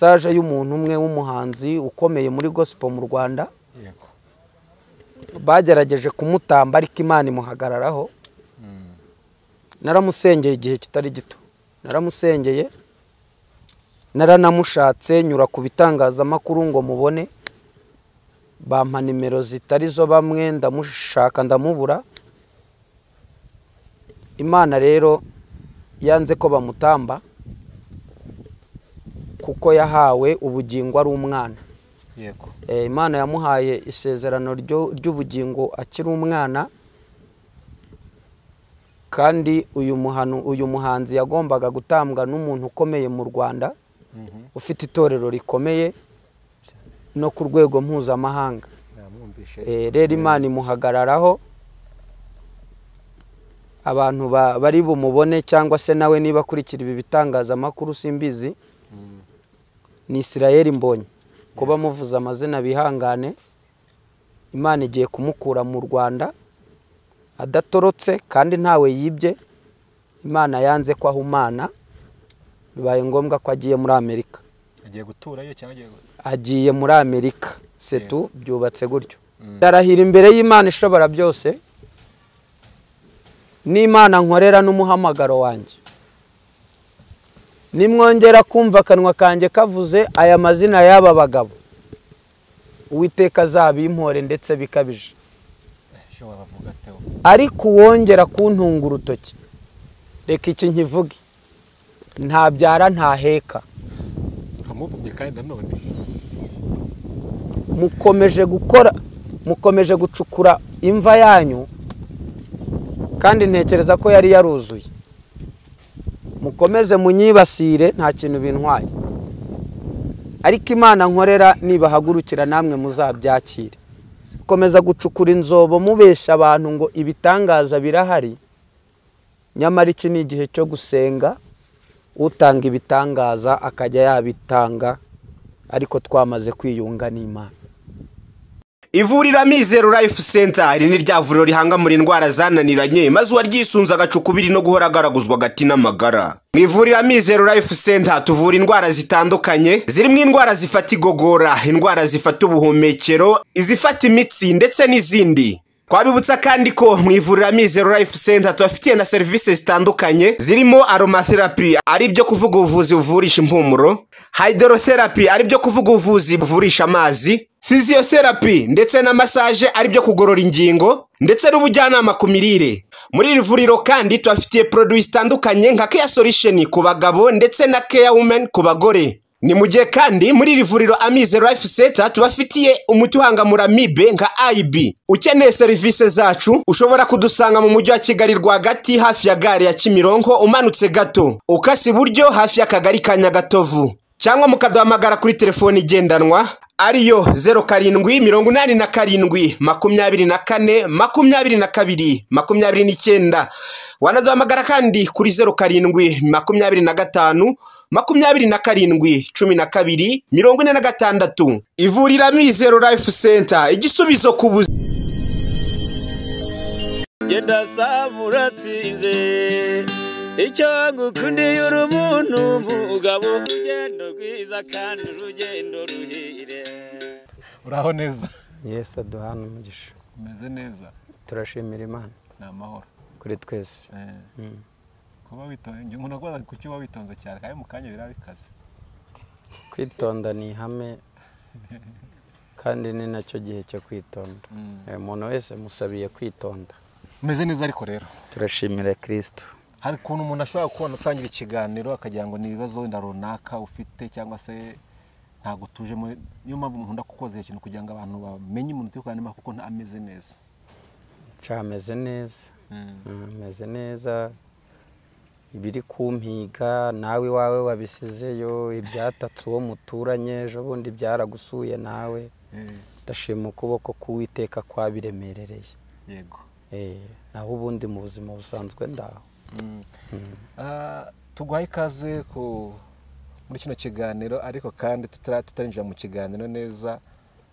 Message y'umuntu umwe w'umuhanzi ukomeye muri gospel mu Rwanda. Yego. Bagerageje kumutamba ariko Imana imuhagararaho. Naramusengeye igihe kitari gito, naramusengeye, naranamushatse, nyura ku bitangazamakuru ngo mubone, bampa nimero zitari zo, bamwe ndamushaka ndamubura. Imana rero yanze ko bamutamba kuko yahawe ubugingo ari umwana. Yego. Imana yamuhaye isezerano ry'ubugingo akiri umwana, kandi uyu muhanzi yagombaga gutambwa n'umuntu ukomeye mu Rwanda, ufite itorero rikomeye no ku rwego mpuzamahanga. Rero Imana imuhagararaho, abantu bari bumubone cyangwa se nawe niba akurikira ibi bitangazamakuru simbizi, ni Israel Mbonyi. Kuba muvuze amazina bihangane, Imana igiye kumukura mu Rwanda adatorotse kandi ntawe yibye. Imana yanze ko ahumana, bibaye ngombwa ko agiye muri Amerika. Agiye guturayo cyangwa agiye muri Amerika? Setu byubatse gutyo. Ndarahira imbere y'Imana ishobora byose, n'Imana nkorera n'umuhamagaro wanjye, nimwongera kumva akanwa kanjye kavuze aya mazina y'aba bagabo, Uwiteka azabimpore ndetse bikabije. Ariko uwongera kuntunga urutoki, reka iki nkivuge, ntabyara ntaheka. Mukomeje gukora, mukomeje gucukura imva yanyu, kandi ntekereza ko yari yaruzuye. Mukomeze munyibasire, nta kintu bintwaye, ariko Imana nkorera nibahagurukira namwe muzabyakire. Komeza gucukura inzobo mubesha abantu ngo ibitangaza birahari, nyamara iki ni igihe cyo gusenga, utanga ibitangaza akajya yabitanga, ariko twamaze kwiyunga n'Imana. Ivuriro Amizero Life Center, iri ni rya vuriro rihangamura indwara zananiranye, maze uwaryisunze agacukubiri no guhora agaraguzwa agati n'amagara. Mu ivuriro Amizero Life Center tuvura indwara zitandukanye, zirimo indwara zifata igogora, indwara zifata ubuhumekero, izifata imitsi ndetse n'izindi. Twabibutsa kandi ko mu ivuriro Amizero Life Center tubafitiye na serivisi zitandukanye, zirimo aromatherapy, ari byo kuvuga ubuvuzi buvurisha impumuro, hydrotherapy, ari byo kuvuga ubuvuzi buvurisha amazi, physiotherapy ndetse na massage, ari byo kugorora ingingo, ndetse n'ubujyanama ku mirire. Muri iri vuriro kandi tubafitiye produits zitandukanye nka Care Solution ku bagabo ndetse na Care Women ku bagore. Ni mu gihe kandi muri iri vuriro Amizero Life Center tubafitiye umuti uhangamura amibe nka IB. Ukeneye serivisi zacu ushobora kudusanga mu mujyi wa Kigali rwagati, hafi ya gare ya Kimironko, umanutse gato ukase iburyo hafi y'akagari ka Nyagatovu, cyangwa mukaduhamagara kuri telefoni igendanwa ariyo 0787 24 22 29. Wanaduhamagara kandi kuri 0725 27 12 46. Ivuriro Amizero Life Center, igisubizo ku buzima. Genda samuratsinze, icyo ngukundiye uri umuntu mugabo, urugendo rwiza kandi urugendo ruhire. Uraho neza? Yesu aduhana umugisha. Umeze neza? Turashimira Imana. Ni amahoro kuri twese. Kuba witonze, umuntu akwaza kuki uba witonze cyane kandi mu kanya birabikaze. Kwitonda ni ihame, kandi ni nacyo gihe cyo kwitonda. Umuntu wese musabiye kwitonda. Umeze neza ariko rero? Turashimira Kristo. Hari ukuntu umuntu ashobora kubona utangira ikiganiro akagira ngo ni ibibazo wenda runaka ufite cyangwa se ntabwo utuje muri, niyo mpamvu nkunda kukoza ikintu kugira ngo abantu bamenye umuntu turi kuganira kuko ameze neza. Ameze neza. Ameze neza. Ibiri kumpiga nawe iwawe wabisizeyo, ibyatatse uwo muturanye ejo bundi byaragusuye nawe. Ndashima ukuboko k'Uwiteka kwabiremerereye. Yego. Naho ubundi mu buzima busanzwe ndaho. Tuguhaye ikaze muri kino kiganiro, ariko kandi tutarinjira mu kiganiro neza,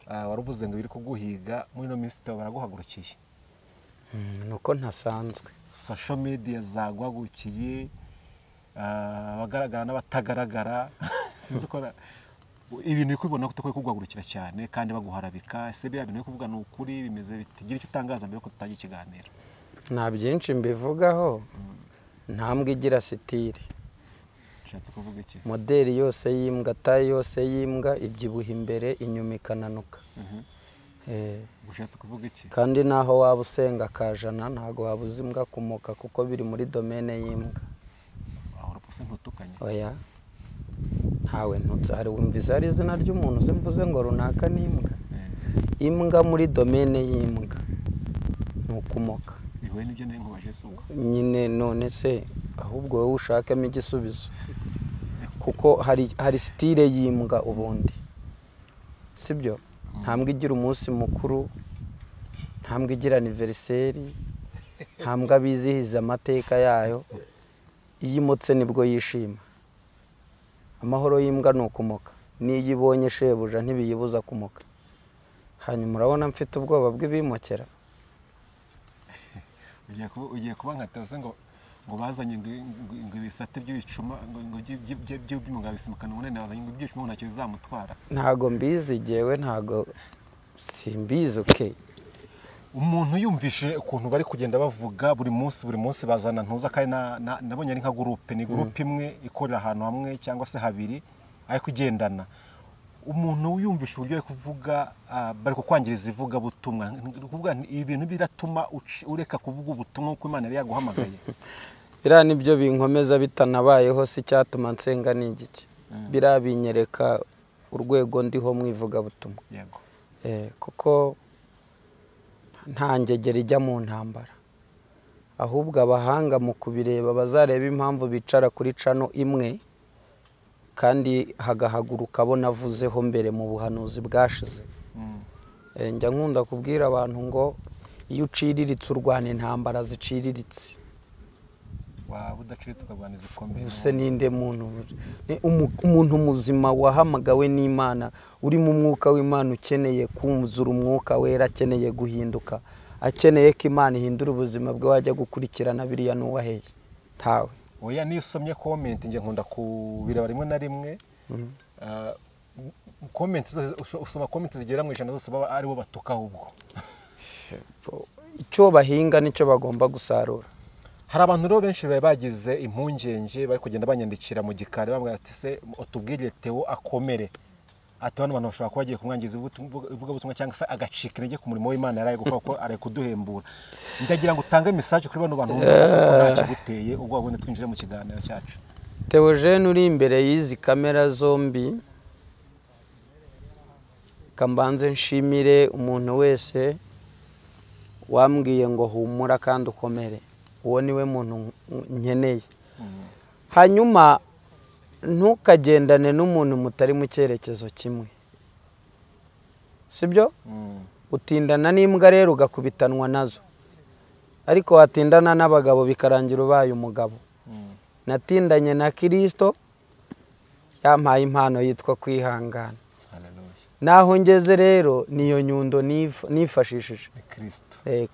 waravuze ngo biri kuguhiga muri ino minsi baraguhagurukiye. Nuko ntasanzwe. Social media zaguhagurukiye, abagaragara n'abatagaragara, sinzi uko Ibintu bikubona ko utakwiye kugwagurukira cyane kandi baguharabika. Ese biriya bintu kuvuga ni ukuri bimeze bitigira icyo utangaza mbere ko tutagira ikiganiro? Nta byinshi mbivugaho. Ntambwe igira sitire. Ushatse kuvuga iki? Modeli yose y'imbwa, taye yose y'imbwa ibyibuha imbere inyuma ikananuka. Ushatse kuvuga iki? Kandi naho waba usenga kajana ntago wabuza imbwa kumoka kuko biri muri domaine y'imbwa. Aho urapose ntutukanye. Oya. Ntawe ntutse, hari wumvise ari izina ry'umuntu se mvuze ngo runaka ni imbwa. Imbwa muri domaine y'imbwa nukumoka. Iwe nibyo nari nkubaje se ubwo. Nyine none se ahubwo wowe ushakemo igisubizo. Kuko hari style y'imbwa ubundi. Sibyo? Ntambwe igira umunsi mukuru, ntambwe igira anniversaire, ntambwe bizihiza amateka yayo. Iyimotse nibwo yishima. Amahoro y'imbwa ni ukumoka. Niyo ibonye shebuja ntibiyibuza kumoka. Hanyuma urabona mfite ubwoba bw'ibimokera. Ugiye kuba nka Tose ngo bazanye ngo ibisate by'ibicuma ngo by'umugabo bisimukana munene, bazanye ngo ibyicuma ntacyo bizamutwara. Ntago mbizi jewe, ntago simbizi. Okay, umuntu yumvishe ukuntu bari kugenda bavuga buri munsi bazana ntuza kandi nabonye ari nka groupe, ni groupe imwe ikorera ahantu hamwe cyangwa se habiri ariko igendana. Umuntu yumvishe uburyo kuvuga bari kukwangiriza ivuga butumwa, kuvuga ibintu biratuma ureka kuvuga ubutumwa uko Imana yari yaguhamagaye. Biriya nibyo binkomeza, bitanabayeho si cyatuma nsenga n'igiki. Biriya binyereka urwego ndiho mu ivuga butumwa. Yego. Kuko nta ngegera ijya mu ntambara, ahubwo abahanga mu kubireba bazareba impamvu bicara kuri cano imwe kandi hagahaguruka abo navuzeho mbere mu buhanuzi bwashize. Njya nkunda kubwira abantu ngo iyo uciriritse urwana intambara ziciriritse. Waba udaciritse ukarwana izikomeye. Use ninde muntu? Umuntu muzima wahamagawe n'Imana, uri mu mwuka w'Imana, ukeneye kumvura umwuka wera, akeneye guhinduka, akeneye ko Imana ihindura ubuzima bwe, wajya gukurikirana biriya n'uwaheye ntawe. Oya, nisomye comment nge nkunda kubireba rimwe na rimwe. Comment usoma comment zigera mu 100 zose baba aribo batuka ahubwo. Icyo bahinga nicyo bagomba gusarura. Hari abantu rero benshi bari bagize impungenge bari kugenda banyandikira mu gikari bambwira ati se utubwire Theo akomere, ati bano bantu bashobora kuba bagiye kumwangiza ivuga butumwa cyangwa se agacika intege ku murimo w'Imana yaraye gukora ko ari kuduhembura. Ndagira ngo utange message kuri bano bantu ntacyo ubwo babone twinjire mu kiganiro cyacu. Theogene uri imbere y'izi kamera zombi, kambanze nshimire umuntu wese wambwiye ngo humura kandi ukomere. Uwo niwe muntu nkeneye. Hanyuma ntukagendane n'umuntu mutari mu cyerekezo kimwe. Sibyo? Utindana n'imbwa rero ugakubitanwa nazo. Ariko watindana n'abagabo bikarangira ubaye umugabo. Natindanye na Kristo yampaye impano yitwa kwihangana. Naho ngeze rero niyo nyundo nifashishije.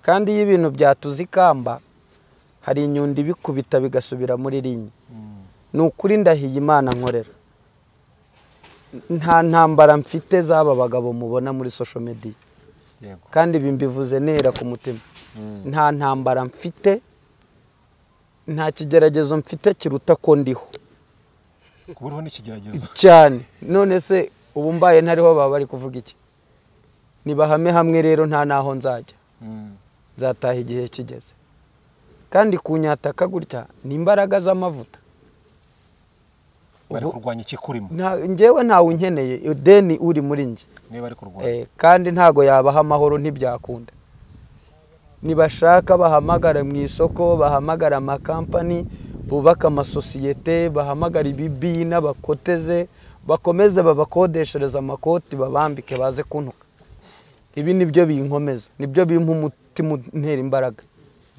Kandi iyo ibintu byatuze ikamba hari inyundo ibikubita bigasubira muri rinye. Ni ukuri ndahiye Imana nkorera. Nta ntambara mfite z'aba bagabo mubona muri social media. Kandi ibi mbivuze nera ku mutima. Nta ntambara mfite, nta kigeragezo mfite kiruta ko ndiho. Kuburiho n'ikigeragezo cyane. None se ubu mbaye ntariho baba bari kuvuga iki? Nibahame hamwe rero nta naho nzajya. Nzataha igihe kigeze. Kandi kunyataka gutya ni imbaraga z'amavuta. Bari kurwanya ikikurimo. Njyewe ntawe unkeneye, ideni uri muri nge. Niba bari kurwanya. Kandi ntago yabaha amahoro ntibyakunda. Nibashaka bahamagara mu isoko, bahamagara amakampani, bubaka amasosiyete, bahamagara ibibina bakoteze, bakomeze babakodeshereza amakoti babambike baze kuntuka. Ibi nibyo binkomeza, nibyo bimpa umutima untera imbaraga.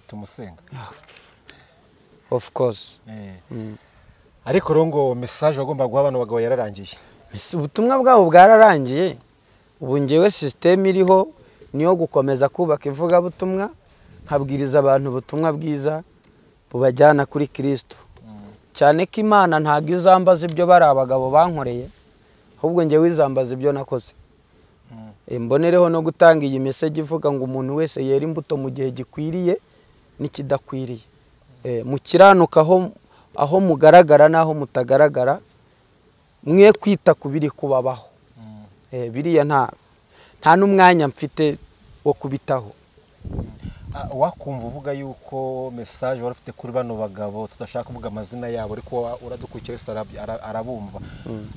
Tumusenga. Of course. Ariko rero ngo message wagomba guha abantu bagabo yararangiye. Ubutumwa bwabo bwararangiye. Ubu ngewe system iriho niyo gukomeza kubaka ivuga butumwa, nkabwiriza abantu ubutumwa bwiza bubajyana kuri Kristo. Cyane ko Imana ntago izambaza ibyo bari abagabo bankoreye, Ahubwo njyewe izambaza ibyo nakoze. Mbonereho no gutanga iyi message ivuga ngo umuntu wese yera imbuto mu gihe gikwiriye n'ikidakwiriye. Mukiranuka aho mugaragara n'aho mutagaragara, mwe kwita ku biri kubabaho. Biriya nta n'umwanya mfite wo kubitaho. Wakumva uvuga yuko message wari ufite kuri bano bagabo tudashaka kuvuga amazina yabo ariko uradukurikiye wese arabumva.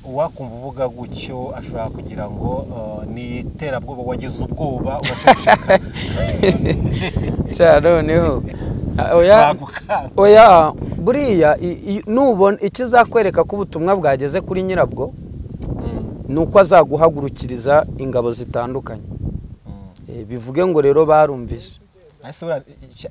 Wakumva uvuga gutyo ashobora kugira ngo ni iterabwoba, wagize ubwoba uraceceka. Sha noneho oya buriya nubona ikizakwereka ko ubutumwa bwageze kuri nyirabwo nuko azaguhagurukiriza ingabo zitandukanye. Bivuge ngo rero barumvise.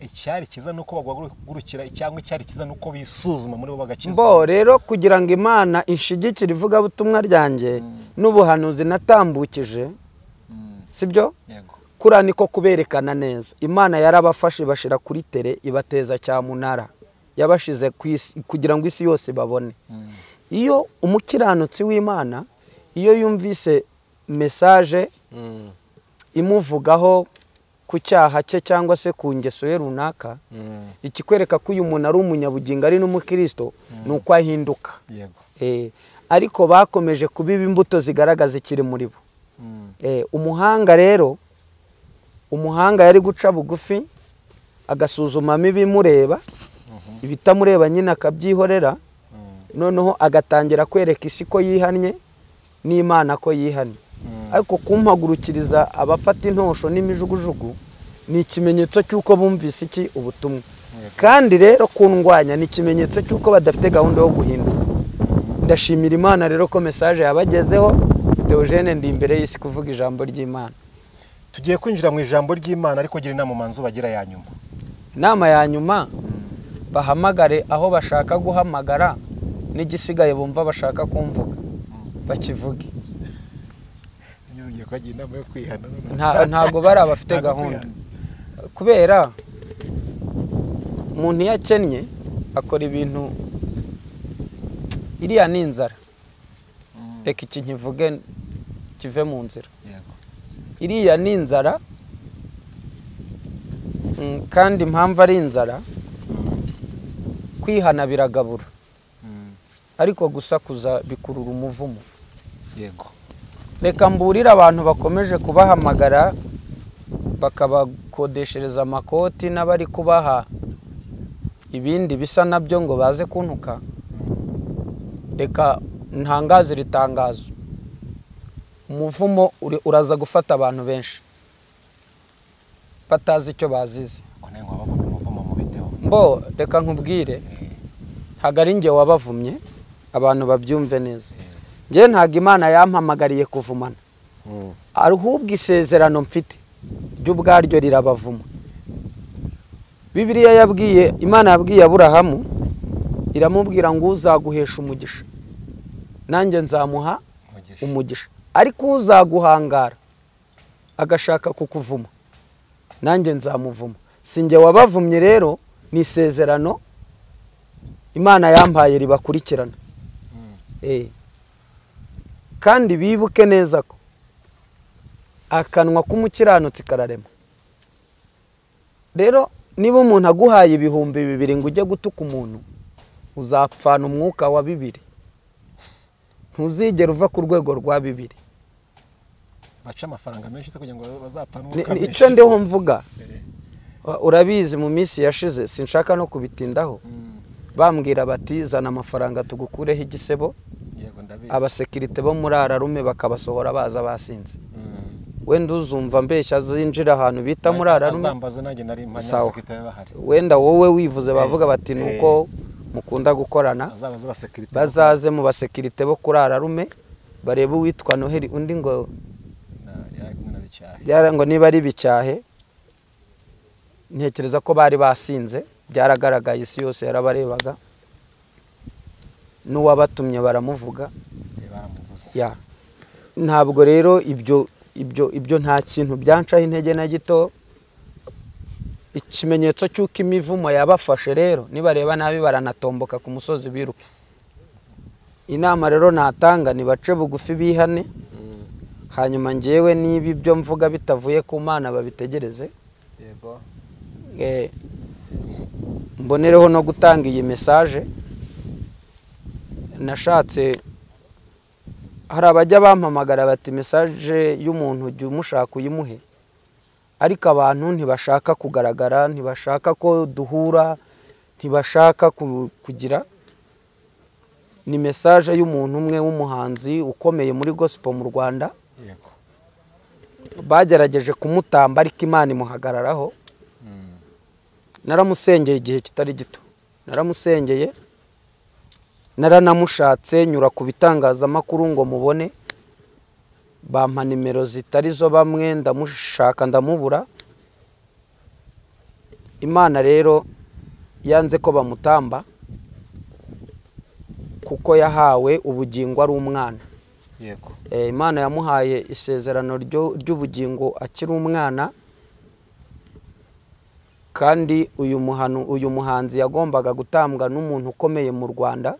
Icyari kiza nuko bagwagurukira cyangwa icyari kiza nuko bisuzuma muri bo bagakizwa. Bo rero kugira ngo Imana inshigikire ivuga butumwa ryanjye n'ubuhanuzi natambukije, sibyo? Kura niko kuberekana neza. Imana yarabafashe bashira kuri tere ibateza cyamunara, yabashize kugira ngo isi yose babone. Iyo umukiranutsi w'Imana iyo yumvise message imuvugaho ku cyaha cye cyangwa se ku ngeso ye runaka, ikikwereka ko uyu muntu ari umunyabugingo ari n'umukristo nuko ahinduka. Ariko bakomeje kubiba imbuto zigaragaza ikiri muri bo. Umuhanga rero, umuhanga yari guca bugufi agasuzumamo ibimureba, ibitamureba nyine akabyihorera, noneho agatangira kwereka isi ko yihannye n'Imana ko yihannye. Ariko kumpagurukiriza abafata intosho n'imijugujugu ni ikimenyetso cy'uko bumvise iki ubutumwa. Kandi rero kundwanya ni ikimenyetso cy'uko badafite gahunda yo guhinduka. Ndashimira Imana rero ko message yabagezeho. Theogene ndi imbere y'isi kuvuga ijambo ry'Imana. Tugiye kwinjira mu ijambo ry'Imana, ariko gira inama manzu bagira ya nyuma. Inama ya nyuma, bahamagare aho bashaka guhamagara, n'igisigaye bumva bashaka kumvuga bakivuge. Ntago bari abafite gahunda, kubera umuntu iyo akennye akora ibintu. Iriya ni inzara, reka iki nkivuge kive mu nzira. Iriya ni inzara, kandi impamvu ari inzara, kwihana biragabura, ariko gusakuza bikurura umuvumo. Yego. Reka mburire abantu bakomeje kubahamagara bakabakodeshereza amakoti n'abari kubaha ibindi bisa nabyo ngo baze kuntuka. Reka ntangaze iri tangazo, umuvumo uraza gufata abantu benshi batazi icyo bazize. Mbo reka nkubwire, ntago ari njye wabavumye, abantu babyumve neza. Njye ntago Imana yampamagariye kuvumana, ahubwo isezerano mfite ry'ubwaryo rirabavuma. Bibiliya yabwiye, Imana yabwiye Aburahamu iramubwira ngo uzaguhesha umugisha nanjye nzamuha umugisha, ariko uzaguhangara agashaka kukuvuma nanjye nzamuvuma. Sinjye wabavumye rero, ni isezerano Imana yampaye ribakurikirana. Kandi bibuke neza ko akanwa k'umukiranutsi kararema. Rero niba umuntu aguhaye 2000 ngo ujye gutuka umuntu, uzapfana umwuka wa 2. Ntuzigera uva ku rwego rwa 2. Baca amafaranga menshi se kugira ngo bazapfane umwuka menshi. Icyo ndiho mvuga, urabizi mu minsi yashize sinshaka no kubitindaho, bambwira bati zana amafaranga tugukureho igisebo. Abasekirite bo muri Ararume bakabasohora baza basinze. Wenda uzumva mbeshya zinjira ahantu bita muri Ararume, wenda wowe wivuze bavuga bati nuko mukunda gukorana, bazaze mu basekirite bo kuri Ararume barebe uwitwa Noheli, undi ngo ngo niba ari Bicyahe. Ntekereza ko bari basinze, byaragaragaye isi yose yarabarebaga, n'uwabatumye baramuvuga. Ntabwo rero ibyo nta kintu byancaho intege na gito. Ikimenyetso cy'uko imivumo yabafashe rero, nibareba nabi baranatomboka ku musozi biruka. Inama rero natanga ni bace bugufi bihane, hanyuma njyewe niba ibyo mvuga bitavuye ku Mana babitegereze. Yego. Mbonereho no gutanga iyi message. Nashatse hari abajya bampamagara bati message y'umuntu jya umushaka uyimuhe, ariko abantu ntibashaka kugaragara, ntibashaka ko duhura, ntibashaka kugira. Ni message y'umuntu umwe w'umuhanzi ukomeye muri gospel mu Rwanda. Yego. Bagerageje kumutamba ariko Imana imuhagararaho. Naramusengeye igihe kitari gito, naramusengeye, naranamushatse, nyura ku bitangazamakuru ngo mubone, bampa nimero zitari zo, bamwe ndamushaka ndamubura. Imana rero yanze ko bamutamba kuko yahawe ubugingo ari umwana. Yego. Imana yamuhaye isezerano ry'ubugingo akiri umwana, kandi uyu muhanzi yagombaga gutambwa n'umuntu ukomeye mu Rwanda,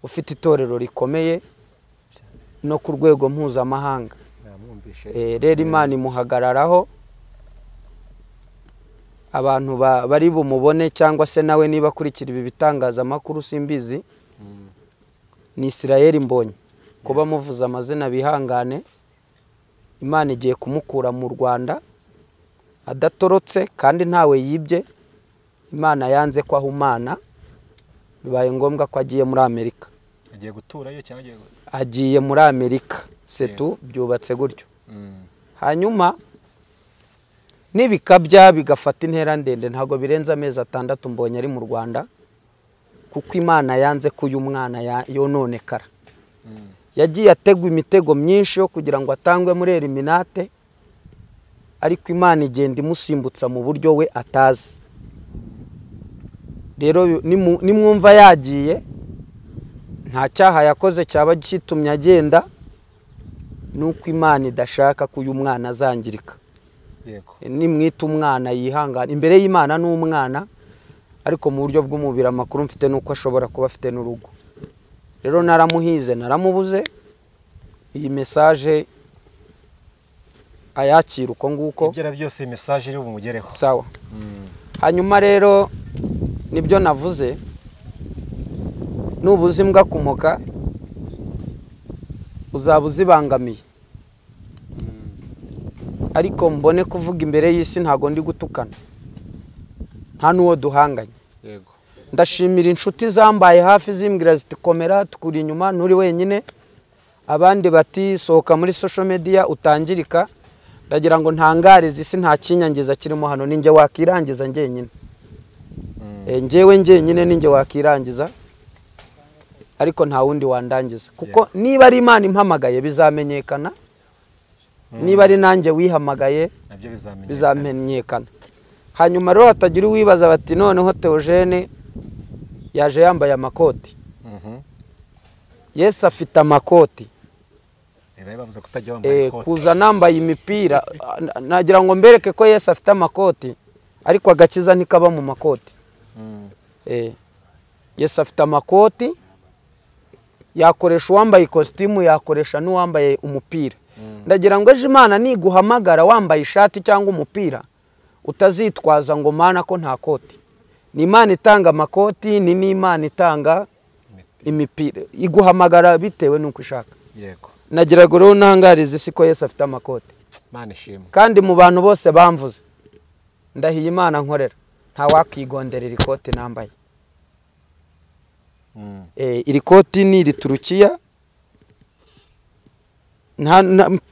ufite itorero rikomeye no ku rwego mpuzamahanga. Rero Imana imuhagararaho. Abantu bari bumubone cyangwa se nawe niba akurikira ibi bitangazamakuru simbizi, ni Israel Mbonyi. Kuba muvuze amazina bihangane, Imana igiye kumukura mu Rwanda adatorotse kandi ntawe yibye. Imana yanze ko ahumana, bibaye ngombwa ko agiye muri Amerika. Agiye guturayo cyangwa agiye muri Amerika setu, byubatse gutyo. Hanyuma nibikabya bigafata intera ndende, ntago birenze amezi 6 Mbonye ari mu Rwanda, kuko Imana yanze ko uyu mwana yononekara. Yagiye ategwa imitego myinshi yo kugira ngo atangwe muri Eliminate, ariko Imana igenda imusimbutsa mu buryo we atazi. Rero nimwumva yagiye nta cyaha yakoze cyaba gitumye agenda, nuko Imana idashaka ko uyu mwana azangirika. Yego. Nimwita umwana yihangana imbere y'Imana n'umwana, ariko mu buryo bw'umubiri amakuru mfite nuko ashobora kuba afite n'urugo. Rero naramuhize, naramubuze. Iyi message ayakira uko nguko. Ibyo byose message iri bumugereho. Sawa. Hanyuma rero nibyo navuze, nubuze imbwa kumoka uzaba uzibangamiye. Ariko mbone kuvuga imbere y'isi ntago ndi gutukana, nta nuwo duhanganye. Yego. Ndashimira inshuti zambaye hafi zimbwira ziti komera tukuri inyuma nturi wenyine, abandi bati sohoka muri social media utangirika. Ndagira ngo ntangarize isi nta kinyangiza kirimo hano, ninjye wakirangiza njyenyine. Njyewe njyenyine ninjye wakirangiza, ariko nta wundi wandangiza, kuko niba ari Imana impamagaye bizamenyekana, niba ari nanjye wihamagaye nabyo bizamenyekana. Hanyuma rero hatagira uwibaza bati noneho Theogene yaje yambaye amakoti. Yesu afite amakoti. Kuza nambaye imipira, nagira ngo mbereke ko Yesu afite amakoti, ariko agakiza ntikaba mu makoti. Yesu afite amakoti, yakoresha uwambaye ikositimu, yakoresha n'uwambaye umupira. Ndagira ngo ejo Imana niguhamagara wambaye ishati cyangwa umupira, utazitwaza ngo mana ko nta koti. Ni Imana itanga amakoti, ni n'Imana itanga imipira. Iguhamagara bitewe n'uko ushaka. Yego. Nagira ngo rero ntangarize isi ko Yesu afite amakoti. Imana ishimwe. Kandi mu bantu bose bamvuze, ndahiye Imana nkorera, nta wakigonderera ikoti nambaye. Iri koti ni iri Turukiya,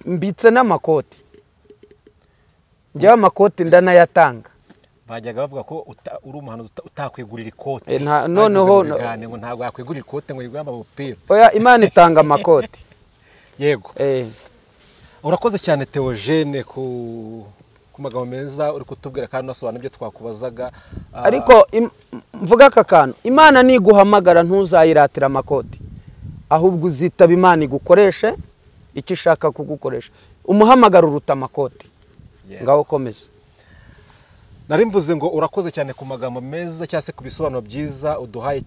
mbitse n'amakoti. Njyewe amakoti ndanayatanga. Bajyaga bavuga ko uri umuhanuzi utakwigurira ikote. Noneho ngo ntabwo yakwigurira ikote ngo yigure umupira. Oya, Imana itanga amakoti. Yego. Urakoze cyane Theogene ku magambo meza uri kutubwira kandi unasobanura ibyo twakubazaga. Ariko mvuga aka kantu, Imana niguhamagara ntuzayiratira amakoti, ahubwo uzitaba Imana igukoreshe icyo ishaka kugukoresha. Umuhamagaro uruta amakoti. Ngaho komeza. Nari mvuze ngo urakoze cyane ku magambo meza cyangwa se ku bisobanuro byiza uduhaye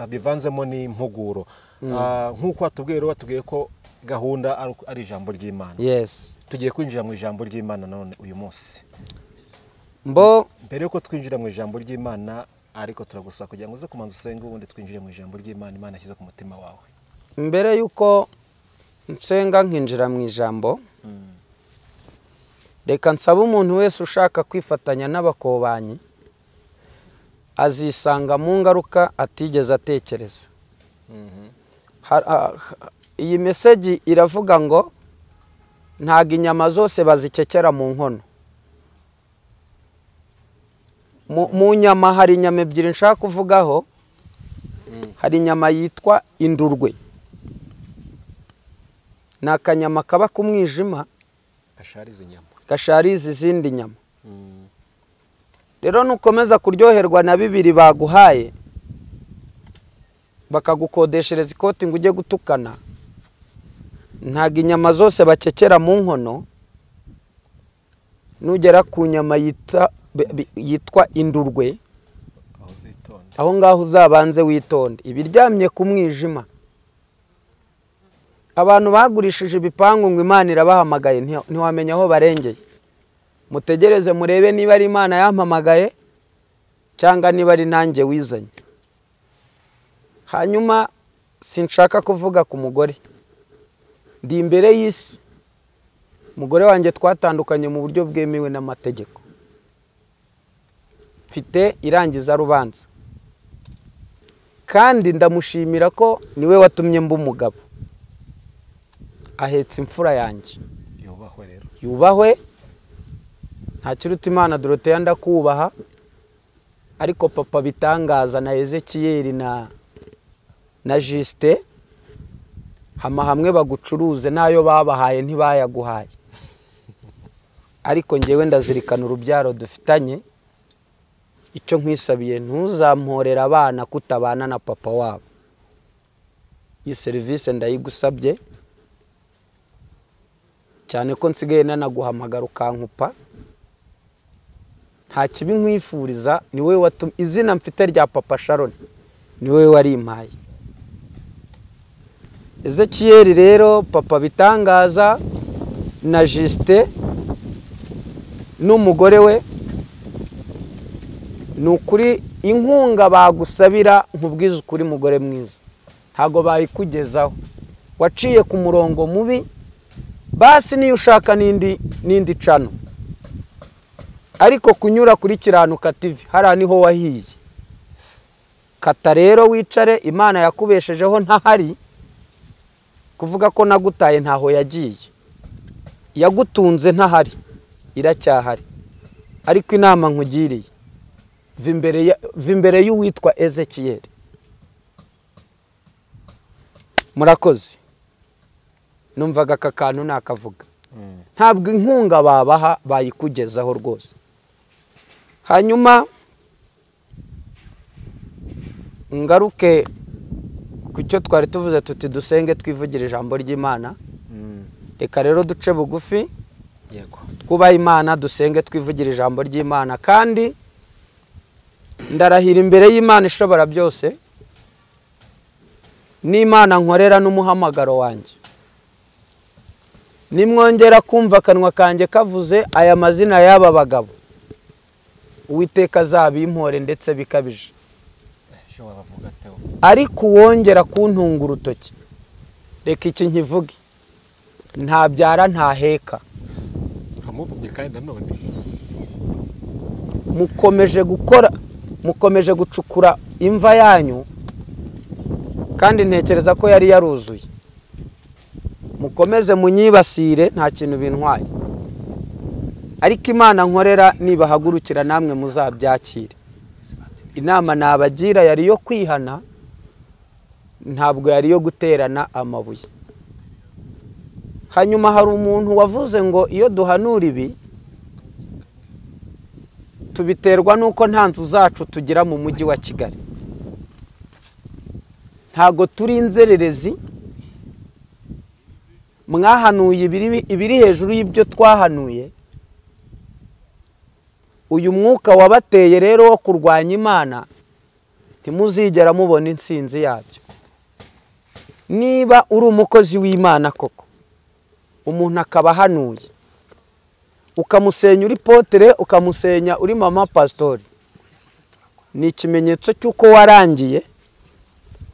bivanzemo n'impuguro. Nk'uko watubwiye rero, watubwiye ko gahunda ari ijambo ry'Imana. Yes. Tugiye kwinjira mu ijambo ry'Imana none uyu munsi. Mbo mbere yuko twinjira mu ijambo ry'Imana, ariko turagusaba kugira ngo uze kumanza usenge, ubundi twinjire mu ijambo ry'Imana Imana yashyize ku mutima wawe. Mbere yuko nsenga nkinjira mu ijambo, reka nsaba umuntu wese ushaka kwifatanya n'abakobanyi azisanga mu ngaruka atigeze atekereza. Iyi meseji iravuga ngo ntago inyama zose bazikekera mu nkono. Mu nyama hari inyama ebyiri nshaka kuvugaho. Hari inyama yitwa indurwe, ni akanyama kaba ku mwijima gashariza izindi nyama. Rero nukomeza kuryoherwa na bibiri baguhaye, bakagukodeshereza ikoti ngo ujye gutukana, ntago inyama zose bakekera mu nkono. Nugera ku nyama yitwa indurwe, aho ngaho uzabanze witonde, ibiryamye ku mwijima. Abantu bagurishije ibipangu ngo Imana irabahamagaye, ntiwamenya aho barengeye. Mutegereze murebe niba ari Imana yampamagaye cyangwa niba ari nanjye wizanye. Hanyuma sinshaka kuvuga ku mugore, ndi imbere y'isi. Umugore wanjye twatandukanye mu buryo bwemewe n'amategeko, mfite irangiza rubanza, kandi ndamushimira ko niwe watumye mba umugabo. Ahetse imfura yanjye, yubahwe. Ntakiruta Imana Dorothea ndakubaha, ariko papa bitangaza na Ezekiel na Justin hama hamwe bagucuruze nayo babahaye ntibayaguhaye. Ariko ngewe ndazirikana urubyaro dufitanye. Icyo nkwisabiye, ntuzamporera abana kutabana na papa wabo. Iyi serivisi ndayigusabye cyane ko nsigaye nanaguhamagara ukankupa. Nta kibi nkwifuriza, ni wowe watumye izina mfite rya papa Sharon, ni wowe warimpaye. Ezekiel rero, papa bitangaza na Justin n'umugore we, ni ukuri inkunga bagusabira nkubwiza ukuri mugore mwiza, ntago bayikugezaho. Waciye ku murongo mubi, basi niyo ushaka n'indi cano, ariko kunyura kuri Kiranuka TV hariya niho wahiye. Kata rero wicare, Imana yakubeshejeho ntahari. Kuvuga ko nagutaye ntaho yagiye, yagutunze ntahari, iracyahari. Ariko inama nkugiriye, va imbere y'uwitwa Ezekiel. Murakoze. Numvaga aka kantu nakavuga. Ntabwo inkunga babaha bayikugezaho rwose. Hanyuma ngaruke ku cyo twari tuvuze tuti dusenge twivugire ijambo ry'Imana. Reka rero duce bugufi, yego, twubahe Imana, dusenge twivugire ijambo ry'Imana. Kandi ndarahira imbere y'Imana ishobora byose, n'Imana nkorera n'umuhamagaro wanjye, nimwongera kumva akanwa kanjye kavuze aya mazina y'aba bagabo, Uwiteka azabimpore ndetse bikabije. Ariko uwongera kuntunga urutoki, reka iki nkivuge, ntabyara ntaheka. Mukomeje gukora, mukomeje gucukura imva yanyu, kandi ntekereza ko yari yaruzuye. Mukomeze munyibasire, nta kintu bintwaye. Ariko Imana nkorera nibahagurukira namwe muzabyakire. Inama nabagira yari yo kwihana, ntabwo yari yo guterana amabuye. Hanyuma hari umuntu wavuze ngo iyo duhanura ibi tubiterwa nuko nta nzu zacu tugira mu mujyi wa Kigali. Ntago turi inzererezi, mwahanuye ibiri hejuru y'ibyo twahanuye. Uyu mwuka wabateye rero wo kurwanya Imana, ntimuzigera mubona intsinzi yabyo. Niba uri umukozi w'Imana koko, umuntu akaba ahanuye, ukamusenya uri potere, ukamusenya uri mama pasitori, ni ikimenyetso cy'uko warangiye.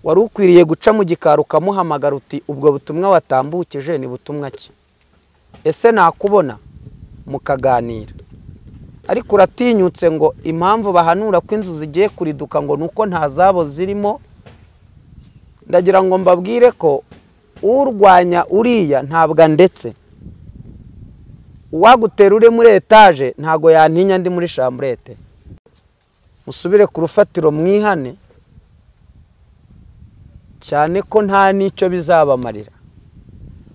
Wari ukwiriye guca mu gikari ukamuhamagara uti ubwo butumwa watambukije ni butumwa ki? Ese nakubona? Mukaganira. Ariko uratinyutse ngo impamvu bahanura ko inzu zigiye kuriduka ngo nuko nta zabo zirimo. Ndagira ngo mbabwire ko urwanya uriya ntabwo ndetse uwagutera uri muri etaje ntago yantinya ndi muri chambrette. Musubire ku rufatiro mwihane, cyane ko nta nicyo bizabamarira.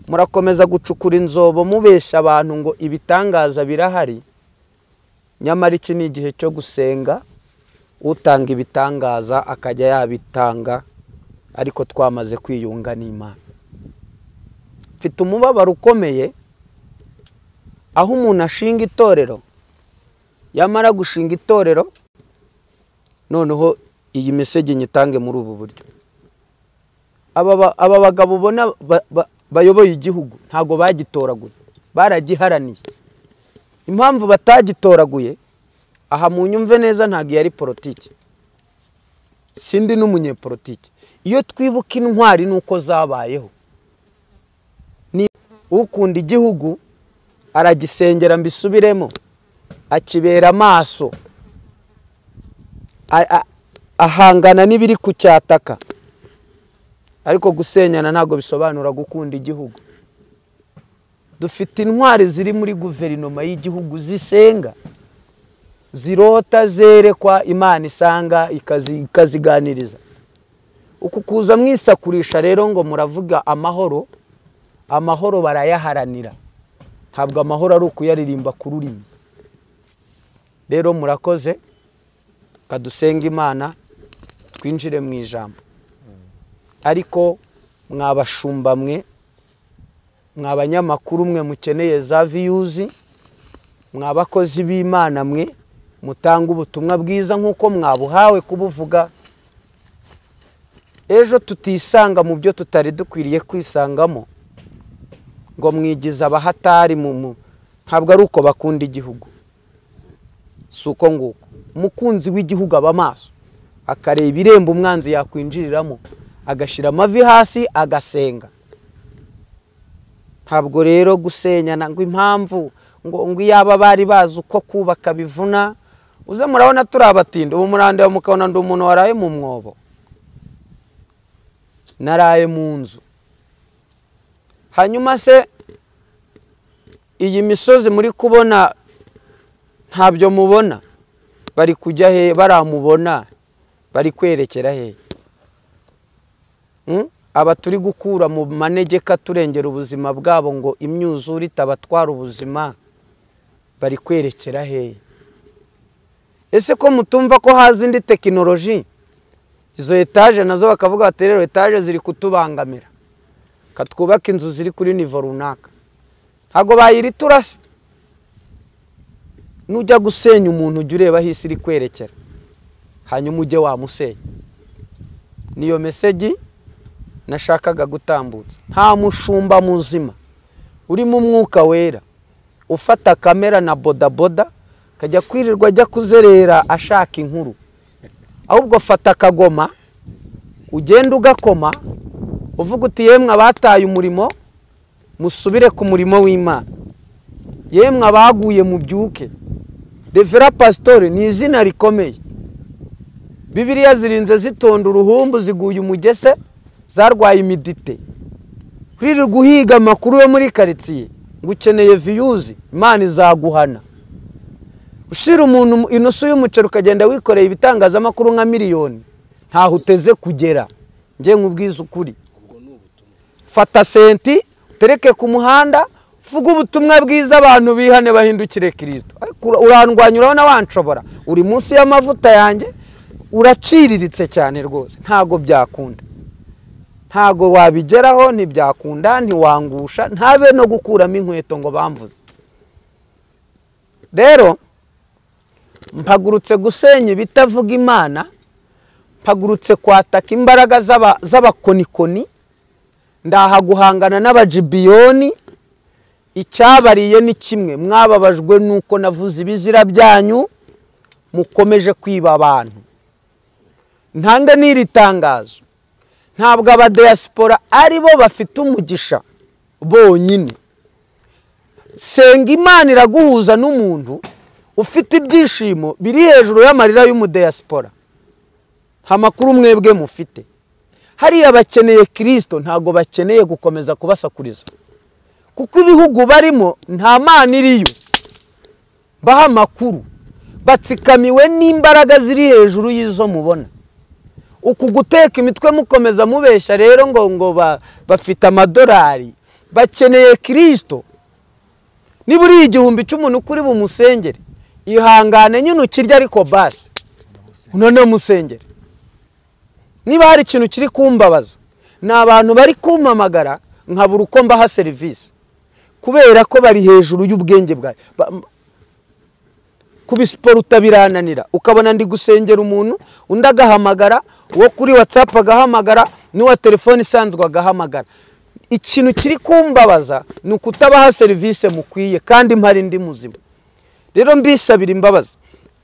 Murakomeza gucukura inzobo mubesha abantu ngo ibitangaza birahari, nyamara iki ni igihe cyo gusenga. Utanga ibitangaza akajya yabitanga, ariko twamaze kwiyunga n'Imana. Mfite umubabaro ukomeye aho umuntu ashinga itorero, yamara gushinga itorero, noneho iyi message nyitange muri ubu buryo. Aba bagabo ubona bayoboye igihugu ntago bagitoraguye, baragiharaniye. Impamvu batagitoraguye, aha munyumve neza, ntago yari politiki, sindi n'umunyepolitiki. Iyo twibuka intwari nuko zabayeho, ni ukunda igihugu aragisengera, mbisubiremo, akibera amaso, ahangana n'ibiri kucyataka. Ariko gusenyana ntago bisobanura gukunda igihugu. Dufite intwari ziri muri guverinoma y'igihugu zisenga, zirota, zerekwa Imana isanga ikaziganiriza. Uku kuza mwisakurisha rero ngo muravuga amahoro, amahoro barayaharanira. Ntabwo amahoro ari ukuyaririmba ku rurimi. Rero murakoze, kadusenga Imana twinjire mu ijambo. Ariko mwabashumba mwe, mwabanyamakuru mwe mukeneye za views, mwabakozi b'Imana mwe mutanga ubutumwa bwiza nkuko mwabuhawe kubuvuga, ejo tutisanga mu byo tutari dukwiriye kwisangamo ngo mwigiza abahatari mu ntabwo ari uko bakunda igihugu. Si uko nguko. Umukunzi w'igihugu aba maso, akareba irembo umwanzi yakwinjiriramo, agashira amavi hasi agasenga. Ntabwo rero gusenyana ngo impamvu ngo iyaba bari bazi uko kubaka bivuna. Uze murabona turi abatindi, ubu murandeba mukabona ndi umuntu waraye mu mwobo, naraye mu nzu. Hanyuma se iyi misozi muri kubona ntabyo mubona, bari kujya he? Baramubona bari kwerekera he? Aba turi gukura mu manegeka turengera ubuzima bwabo ngo imyuzure itabatwara ubuzima, bari kwerekera he? Ese ko mutumva ko haza indi tekinoloji, izo etaje nazo bakavuga bati rero etaje ziri kutubangamira, katwubaka inzu ziri kuri nivo runaka, ntago bayiritura se? Nujya gusenya umuntu ujya ureba aho isi iri kwerekera, hanyuma ujye wamusenya. Niyo message nashakaga gutambutsa. Nta mushumba muzima urimo umwuka wera ufata kamera na bodaboda kajya kwirirwa ajya kuzerera ashaka inkuru. Ahubwo fata akagoma ugenda ugakoma uvuga uti yemwe abataye umurimo musubire ku murimo w'Imana, yemwe abaguye mubyuke. Revera Pasitore ni izina rikomeye. Bibiliya zirinze zitonda uruhumbu, ziguye umugese, zarwaye imidite. Kwirirwa guhiga amakuru yo muri karitsiye ngo ukeneye viyuzi, Imana izaguhana. Ushira umuntu inusu y'umuceri ukagenda wikoreye ibitangazamakuru nka miliyoni, ntaho uteze kugera. Nge nkubwiza ukuri, fata senti utereke ku muhanda, vuga ubutumwa bwiza abantu bihane bahindukire Kristo. Urandwanya urabona wanshobora, uri munsi y'amavuta yanjye, uraciriritse cyane rwose, ntago byakunda, ntago wabigeraho, ntibyakunda, ntiwangusha, ntabe no gukuramo inkweto ngo bamvuze. Rero Mpagurutse gusenya ibitavuga Imana, mpagurutse kwataka imbaraga z'abakonikoni, ndaha guhangana n'abajibiyoni. Icyabariye ni kimwe, mwababajwe nuko navuze ibizira byanyu, mukomeje kwiba abantu. Ntanga n'iri tangazo, ntabwo abadiaspora ari bo bafite umugisha bonyine. Senga Imana iraguhuza n'umuntu ufite ibyishimo biri hejuru y'amarira y'umudiaspora. Nta makuru mwebwe mufite. Hariya bakeneye Kristo, ntabwo bakeneye gukomeza kubasakuriza, kuko ibihugu barimo nta Mana iriyo. Baha amakuru, batsikamiwe n'imbaraga ziri hejuru y'izo mubona. Uku guteka imitwe mukomeza mubeshya rero ngo bafite amadolari, bakeneye Kristo. Niba uri 1000 cy'umuntu kuri bumusengere, ihangane nyine ukirya, ariko basi none musengere. Niba hari ikintu kiri kumbabaza, ni abantu bari kumpamagara nkabura uko mbaha serivisi, kubera ko bari hejuru y'ubwenge bwawe. Kubisiporuta birananira, ukabona ndi gusengera umuntu, undi agahamagara, uwo kuri WhatsApp agahamagara, n'uwa telefone isanzwe agahamagara. Ikintu kiri kumbabaza ni ukutabaha serivisi mukwiye, kandi mpari ndi muzima. Rero mbisabira imbabazi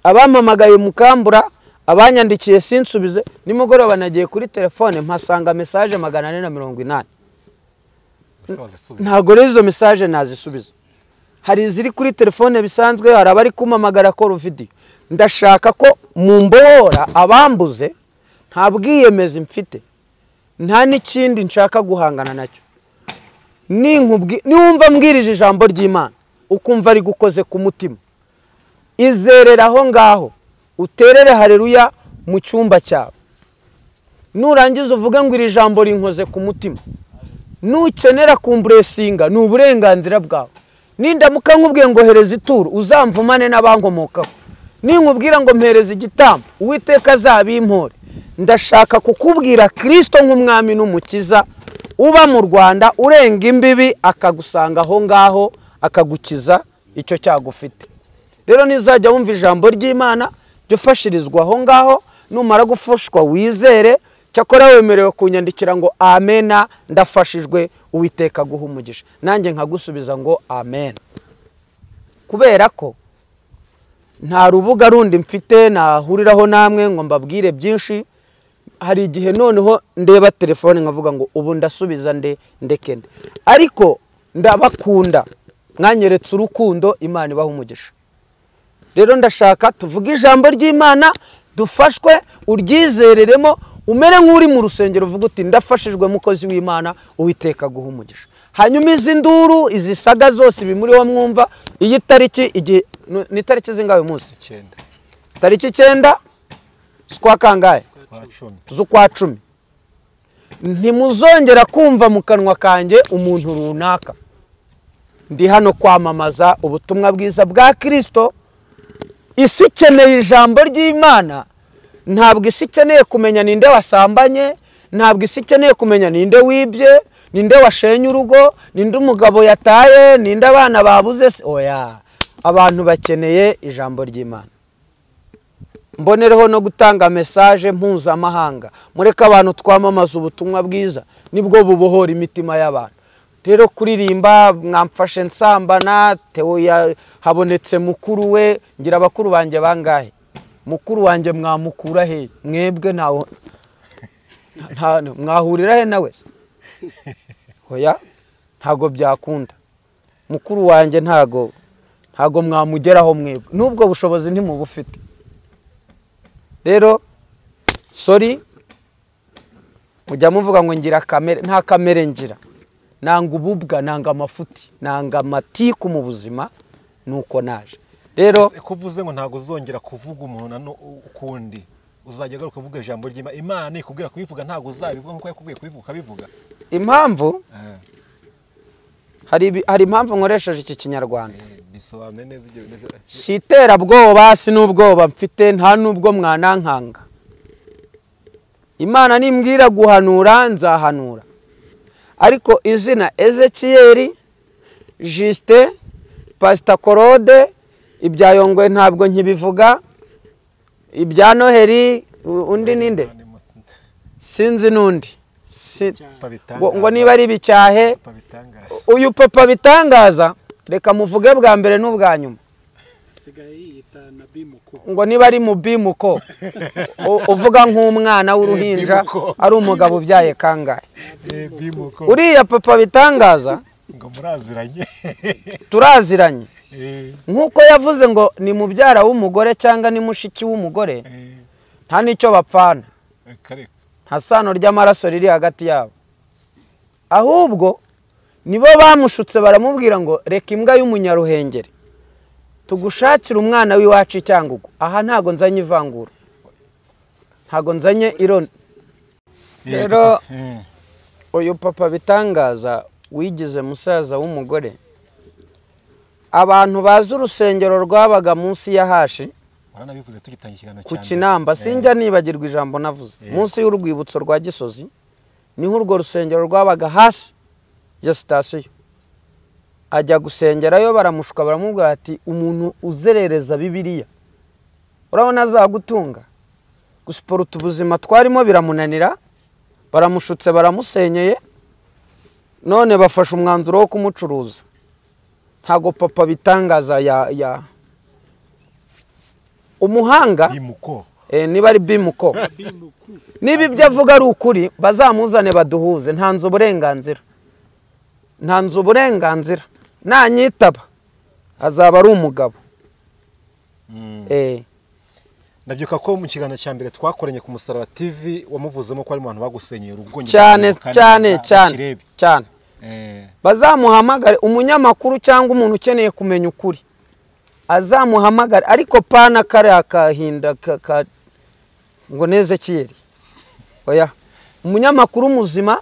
abampamagaye mukambura, abanyandikiye sinsubize. Nimugoroba nagiye kuri telefone mpasanga message 480. Ntabwo rero izo message nazisubiza. Hari iziri kuri telefone bisanzwe, hari abari kumpamagara call video. Ndashaka ko mumbohora abambuze, nta bwiyemezi mfite, nta n'ikindi nshaka guhangana nacyo. Niwumva mbwirije ijambo ry'Imana ukumva ari gukoze ku mutima, izerera aho ngaho, uterere haleluya mu cyumba cyawe. Nurangiza uvuge ngo iri jambo rinkoze ku mutima. Nukenera kumburesinga ni uburenganzira bwawe. Nindamuka nkubwiye ngo hereza ituro, uzamvumane n'abankomokaho. Ninkubwira ngo mpereza igitambo, Uwiteka azabimpore. Ndashaka kukubwira Kristo nk'umwami n'umukiza uba mu Rwanda, urenga imbibi akagusanga aho ngaho, akagukiza icyo cyagufite. Rero nizajya wumva ijambo ry'Imana, jya ufashirizwa aho ngaho, numara gufashwa wizere. Cyakora wemerewe kunyandikira ngo amena, ndafashijwe, Uwiteka aguhe umugisha, nanjye nkagusubiza ngo amen. Kubera ko nta rubuga rundi mfite nahuriraho namwe ngo mbabwire byinshi, hari igihe noneho ndeba telefone nkavuga ngo ubu ndasubiza nde ndeke nde. Ariko ndabakunda, mwanyeretse urukundo, Imana ibahe umugisha. Rero ndashaka tuvuge ijambo ry'Imana, dufashwe, uryizereremo, umere nk'uri mu rusengero uvuga uti ndafashijwe mukozi w'Imana, Uwiteka aguhe umugisha. Hanyuma izi nduru, izi saga zose bimuriho mwumva, iyi tariki igihe ni tariki zingahe umunsi? 9. Tariki 9 z'ukwa kangahe? Z'ukwa 10. Ntimuzongera kumva mu kanwa kanjye umuntu runaka. Ndi hano kwamamaza ubutumwa bwiza bwa Kristo. Isi ikeneye ijambo ry'Imana. Ntabwo isi ikeneye kumenya ninde wasambanye, ntabwo isi ikeneye kumenya ninde wibye, ninde washenye urugo, ninde umugabo yataye, ninde abana babuze. Oya, abantu bakeneye ijambo ry'Imana. Mbonereho no gutanga message mpuzamahanga, mureke abantu twamamaza ubutumwa bwiza, nibwo bubohora imitima y'abantu. Rero kuririmba mwamfashe nsambana, Theo habonetse mukuru we, ngira abakuru banjye bangahe? Mukuru wanjye mwamukura he? Mwebwe ntawo mwahurira he nawe? Oya, ntago byakunda. Mukuru wanjye ntago mwamugeraho mwebwe, nubwo bushobozi ntimubufite. Rero sorry, mujya muvuga ngo ngira kamere, nta kamere ngira. Nanga ububwa, nanga amafuti, nanga amatiku mu buzima, nuko naje. Rero kuvuze ngo ntago uzongera kuvuga umuntu ukundi, uzajya agaruka kuvuga ijambo ry'Imana. Imana ikubwira kubivuga ntago uzabivuga nkuko yakubwiye kubivuga ukabivuga. Impamvu hari impamvu nkoresheje iki kinyarwanda. Bisobanuye neza ibyo bintu. Si iterabwoba, si n'ubwoba mfite, nta nubwo mwanankanga. Imana nimbwira guhanura nzahanura. Ariko izina Ezekiel, Justin, Pastor Korode, ibyayongwe ntabwo nkibivuga, Ibya Noheli, undi ninde sinzi n'undi, ngo niba ari ibicyahe. Uyu papa bitangaza, reka muvuge bwa mbere n'ubwa nyuma, ngo niba ari mu bimuko uvuga nk'umwana w'uruhinja ari umugabo ubyaye kangahe. Uriya papa bitangaza ngo muraziranye, turaziranye. Nk'uko yavuze ngo ni mubyara w'umugore cyangwa ni mushiki w'umugore, nta n'icyo bapfana, nta sano ry'amaraso riri hagati yabo. Ahubwo nibo bamushutse baramubwira ngo reka imbwa y'umunyaruhengeri tugushakira umwana w'iwacu i Cyangugu. Aha ntago nzanye ivangura, ntago nzanye ironi. Rero uyu papa bitangaza wigize musaza w'umugore, abantu bazi urusengero rwabaga munsi ya Hashi ku Kinamba, sinjya nibagirwa ijambo navuze, munsi y'urwibutso rwa Gisozi niho urwo rusengero rwabaga, hasi ya sitasiyo. Ajya gusengerayo baramushuka baramubwira ati umuntu uzerereza Bibiliya urabona azagutunga. Gusiporuta ubuzima twarimo biramunanira, baramushutse baramusenyeye, none bafashe umwanzuro wo kumucuruza. Ntago papa bitangaza ya umuhanga niba ari bimuko, niba ibyo avuga ari ukuri bazamuzane baduhuze. Ntanze uburenganzira, ntanze uburenganzira, nanyitaba azaba ari umugabo. Ndabyuka ko mu kiganiro cya mbere twakoranye ku Musaraba TV wamuvuzemo ko ari mu bantu bagusenyeye urugo cyane cyane cyane cyane. Bazamuhamagare umunyamakuru cyangwa umuntu ukeneye kumenya ukuri azamuhamagare, ariko pana kare akahinda ngo neze kiyeri. Oya, umunyamakuru muzima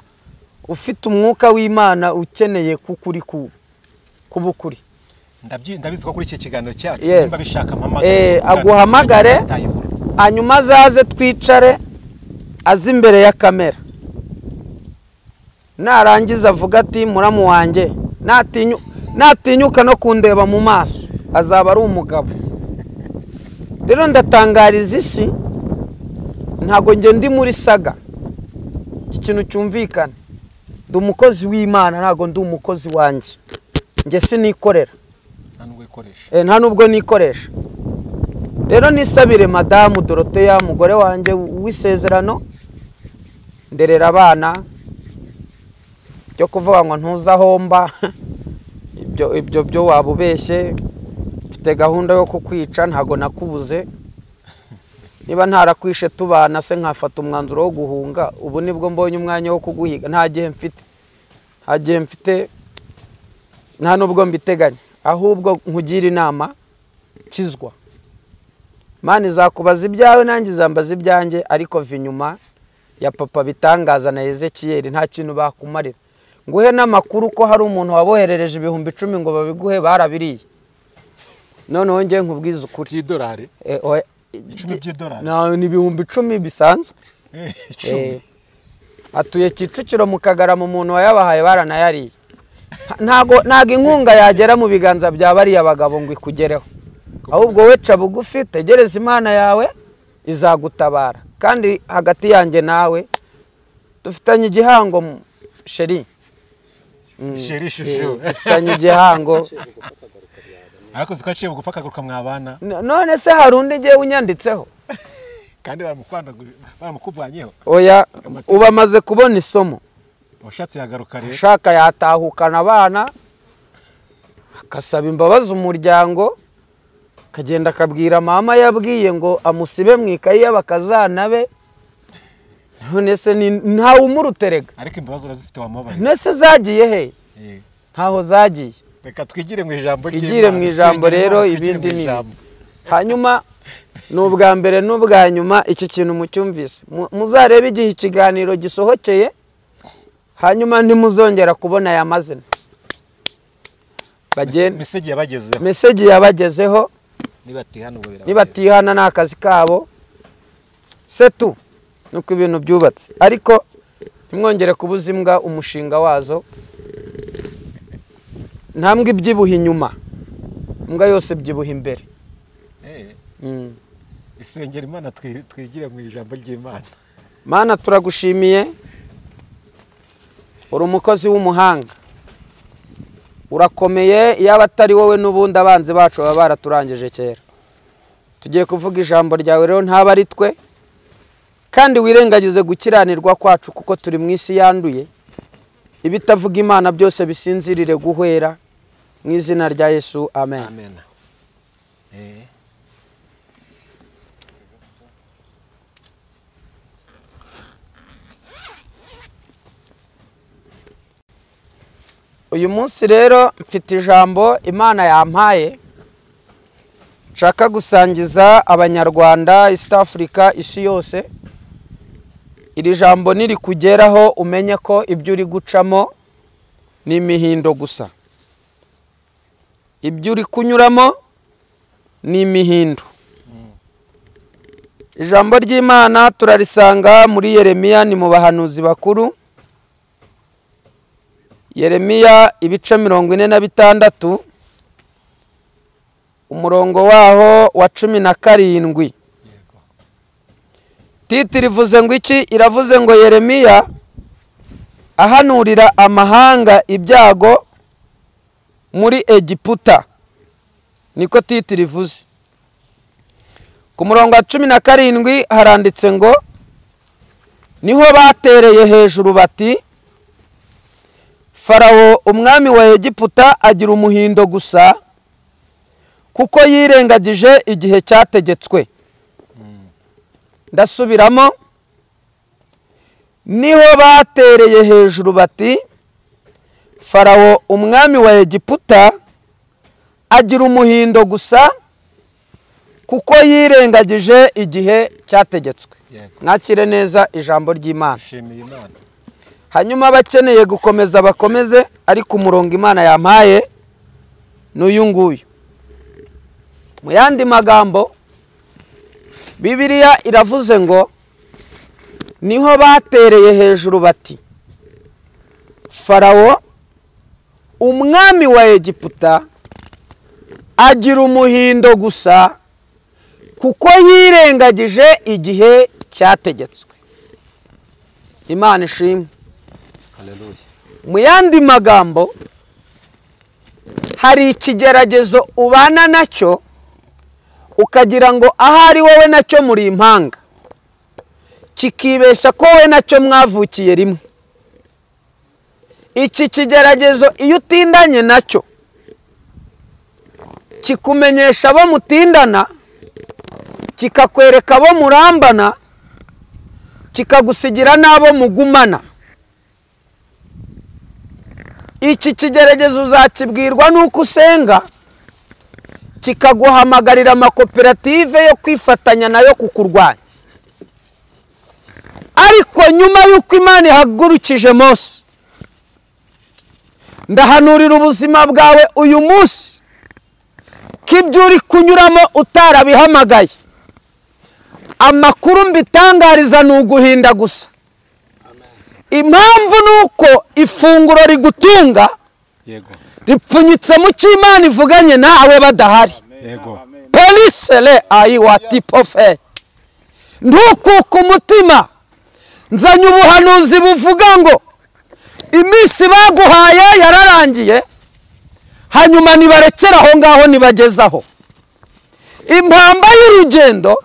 ufite umwuka w'Imana ukeneye kukuri kubukuri. Ndabizi ko kuri iki kiganiro cyacu nimba bishaka mpamagare, aguhamagare hanyuma azaze twicare azi imbere ya kamera, narangiza avuga ati muramu wanjye, natinyuka no kundeba mu maso azaba ari umugabo. Rero ndatangariza isi, ntago nge ndi muri saga, iki kintu cyumvikana. Ndi umukozi w'Imana, ntago ndi umukozi wanjye, nge sinikorera, nta nubwo nikoresha. Rero nisabire madamu Dorothea, mugore wanjye w'isezerano, nderera abana, byo kuvuga ngo ntuzahomba ibyo byo waba ubeshye, mfite gahunda yo kukwica ntago nakubuze. Niba ntarakwishe tubana se nkafata umwanzuro wo guhunga, ubu nibwo mbonye umwanya wo kuguhiga. Nta gihe mfite, nta gihe mfite, nta nubwo mbiteganya. Ahubwo nkugira inama, kizwa. Imana izakubaza ibyawe nanjye izambaza ibyanjye, ariko va inyuma ya papa bitangaza na Ezekiyeli, nta kintu bakumarira. Nguhe n'amakuru ko hari umuntu waboherereje 10,000 ngo babiguhe, barabiriye. Noneho ngiye nkubwiza ukuri. By'idolari? 10 by'idolari? Ni 10,000 bisanzwe. Atuye Kicukiro mu Kagarama, umuntu wayabahaye baranayariye. Ntago inkunga yagera mu biganza bya bariya bagabo ngo ikugereho. Ahubwo we ca bugufi, tegereza Imana yawe izagutabara. Kandi hagati yanjye nawe dufitanye igihango sheri. Sheri shushu. Dufitanye igihango. Ariko zikaciye bugufa akagaruka mwabana. None se hari undi ngiye unyanditseho? Kandi baramukuvanyeho. Oya, ubamaze kubona isomo. Ushatse yagaruka rero. Ushaka yatahukana abana, akasaba imbabazi umuryango, akagenda akabwira mama yabwiye ngo amusibe mu ikayi y'abakazana be. None se ntawe umuruterega. Ariko imbabazi urazifite wamubaye. None se zagiye he? Ntaho zagiye. Reka twigire mu ijambo ry'Imana. Twigire mu ijambo rero, ibindi ni. Hanyuma n'ubwa mbere n'ubwa nyuma iki kintu mucyumvise. Muzarebe igihe ikiganiro gisohokeye, hanyuma ntimuzongera kubona aya mazina. Message yabagezeho. Message yabagezeho. Nibatihana ni akazi kabo. Setu nuko ibintu byubatse. Ariko ntimwongere kubuza imbwa umushinga wazo. Ntambwe ibyibuha inyuma, imbwa yose ibyibuha imbere. Isengera Imana twigire mu ijambo ry'Imana. Mana turagushimiye, uri umukozi w'umuhanga, urakomeye, yaba atari wowe n'ubundi abanzi bacu baba baraturangije kera. Tugiye kuvuga ijambo ryawe rero ntaba ari twe, kandi wirengagize gukiranirwa kwacu kuko turi mu isi yanduye. Ibitavuga Imana byose bisinzirire guhwera mu izina rya Yesu, amen. Amen. Uyu munsi rero mfite ijambo Imana yampaye nshaka gusangiza abanyarwanda, East Africa, isi yose. Iri jambo niri kugeraho umenye ko ibyo uri gucamo ni imihindo gusa, ibyo uri kunyuramo ni imihindo. Ijambo ry'Imana turarisanga muri Yeremiya, ni mu bahanuzi bakuru. Yeremiya ibice 46 umurongo waho wa 17. Titiri ivuze ngo iki? Iravuze ngo Yeremiya ahanurira amahanga ibyago muri Egiputa. Niko titiri ivuze. Ku murongo wa 17 haranditse ngo niho batereye hejuru bati Farawo umwami wa Egiputa agira umuhindo gusa kuko yirengagije igihe cyategetswe. Ndasubiramo, niho batereye hejuru bati Farawo umwami wa Egiputa agira umuhindo gusa kuko yirengagije igihe cyategetswe. Mwakire neza ijambo ry'Imana. Hanyuma abakeneye gukomeza bakomeze, ariko umurongo Imana yampaye n'uyu nguyu. Mu yandi magambo Bibiliya iravuze ngo niho batereye hejuru bati Farawo umwami wa Egiputa agira umuhindo gusa kuko yirengagije igihe cyategetswe. Imana ishimwe. Haleluya. Mu yandi magambo hari ikigeragezo ubana nacyo ukagira ngo ahari wowe nacyo muri impanga, kikibesha ko wowe nacyo mwavukiye rimwe. Iki kigeragezo iyo utindanye nacyo kikumenyesha abo mutindana, kikakwereka abo murambana, kikagusigira n'abo mugumana. Iki kigeragezo uzakibwirwa nuko usenga, kikaguhamagarira amakoperative yo kwifatanya nayo kukurwanya. Ariko nyuma y'uko Imana ihagurukije Mose, ndahanurira ubuzima bwawe uyu munsi ko ibyo uri kunyuramo utarabihamagaye. Amakuru mbitangariza ni uguhinda gusa. Impamvu nuko ifunguro rigutunga ripfunyitse mu cy'Imana ivuganye nawe badahari. Polisele ayi watipofe. Ntukuke umutima. Nzanye ubuhanuzi buvuga ngo iminsi baguhaye yararangiye, hanyuma nibarekera aho ngaho nibagezaho. Impamba y'urugendo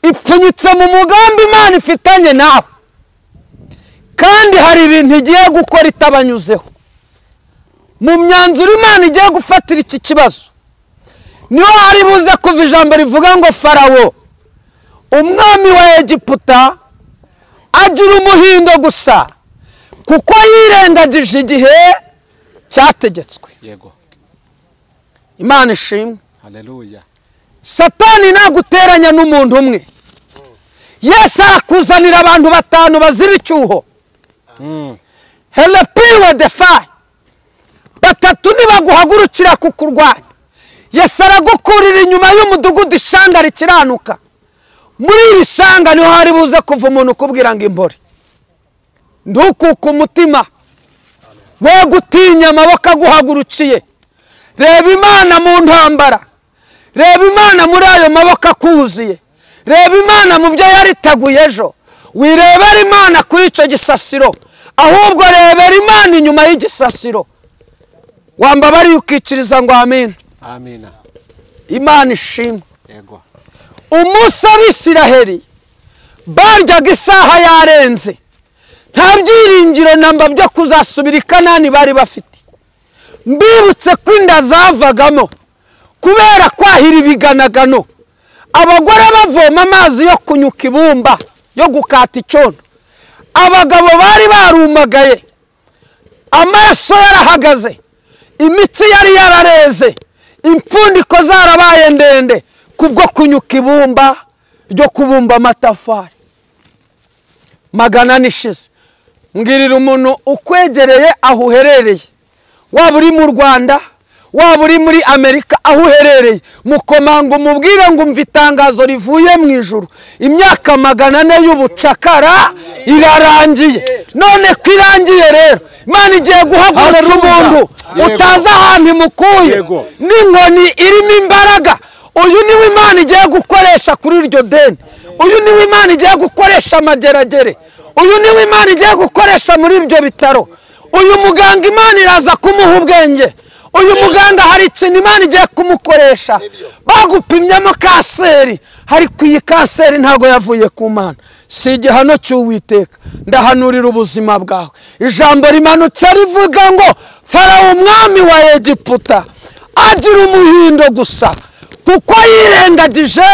ipfunyitse mu mugambi Imana ifitanye nawe, kandi hari ibintu igiye gukora itabanyuzeho. Mu myanzuro Imana igiye gufatira iki kibazo niho hari buze kuva ijambo rivuga ngo Farawo umwami wa Egiputa agira umuhindo gusa kuko yirengagije igihe cyategetswe. Yego. Imana ishimwe. Haleluya. Satani naguteranya n'umuntu umwe, Yesu arakuzanira abantu batanu bazira icyuho. Helepiwe defy. Batatu nibaguhagurukira kukurwanya, Yesu aragukurira inyuma y'umudugudu ishanga rikiranuka. Muri iri shanga niho hari buze kuva umuntu ukubwira ngo imbore. Ntukuke umutima, we gutinya amaboko aguhagurukiye. Reba Imana mu ntambara, reba Imana muri ayo maboko akuzuye. Reba Imana mu byo yariteguye ejo, wirebera Imana kuri icyo gisasiro, ahubwo rebera Imana inyuma y'igisasiro. Wambabariye ukikiriza ngo amina. Amina. Imana ishimwe. Yego. Umunsi Abisiraheli baryaga isaha yarenze, nta byiringiro namba byo kuzasubira i Kanani bari bafite. Mbibutse ko inda zavagamo kubera kwahira ibiganagano, abagore bavoma amazi yo kunyuka ibumba yo gukata icyondo, abagabo bari barumagaye, amaraso yarahagaze, imitsi yari yarareze, impfundiko zarabaye ndende kubwo kunyuka ibumba ryo kubumba amatafari. 400 ishize. Mbwirira umuntu ukwegereye aho uherereye, waba uri mu Rwanda, waba uri muri Amerika, aho uherereye, mukomanga umubwire ngo umva itangazo rivuye mu ijuru, imyaka 400 y'ubucakara irarangiye. None ko irangiye rero, Imana igiye guhagurutsa umuntu utazi ahantu imukuye n'inkoni irimo imbaraga. Uyu niwe Imana igiye gukoresha kuri iryo deni, uyu niwe Imana igiye gukoresha amageragere, uyu niwe Imana igiye gukoresha muri ibyo bitaro. Uyu muganga Imana iraza kumuha ubwenge, uyu muganga hari ikintu Imana igiye kumukoresha. Bagupimyemo kanseri, ariko iyi kanseri ntago yavuye ku Mana, si igihano cy'Uwiteka. Ndahanurira ubuzima bwawe. Ijambo rimanutse rivuga ngo Farawo umwami wa Egiputa agira umuhindo gusa kuko yirengagije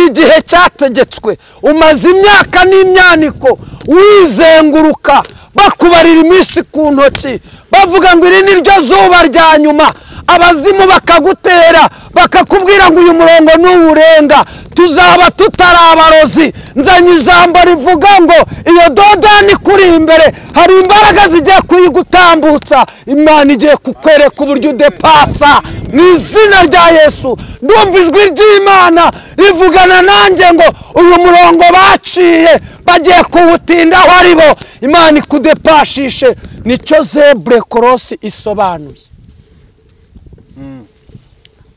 igihe cyategetswe. Umaze imyaka n'imyaniko wizenguruka, bakubarira iminsi ku ntoki, bavuga ngo iri ni ryo zuba rya nyuma. Abazimu bakagutera bakakubwira ngo uyu murongo nuwurenga tuzaba tutarabarozi. Nzanye ijambo rivuga ngo iyo Dodani kuri imbere hari imbaraga zigiye kuyigutambutsa. Imana igiye kukwereka uburyo udepasa mu izina rya Yesu. Ndumva ijwi ry'Imana rivugana nanjye ngo uyu murongo baciye bagiye kuwutindaho ari bo, Imana ikudepashishe. Nicyo zebra cross isobanuye.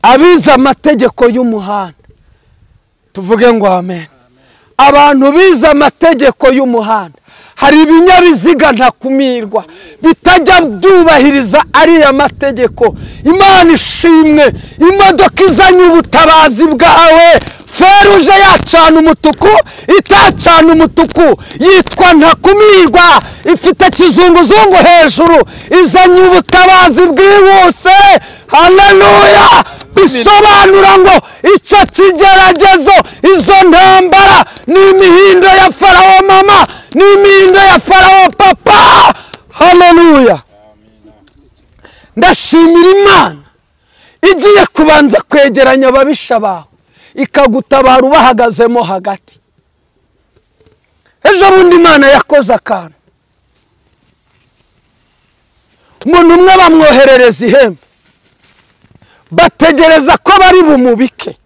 Abize amategeko y'umuhanda, tuvuge ngo amen. Abantu bize amategeko y'umuhanda, hari ibinyabiziga ntakumirwa bitajya byubahiriza ariya mategeko. Imana ishimwe, imodoka izanye ubutabazi bwawe, feruje yacana umutuku itacana umutuku, yitwa ntakumirwa, ifite kizunguzungu hejuru, izanye ubutabazi bwihuse. Haleluya! Bisobanura ngo icyo kigeragezo, izo ntambara ni imihindo ya Farawo mama, ni imihindo ya Farawo papa. Haleluya! Ndashimira Imana igiye kubanza kwegeranya ababisha bawe, ikagutabara ubahagazemo hagati. Ejo bundi Imana yakoze akantu, umuntu umwe bamwoherereza ihembe, bategereza ko bari bumubike.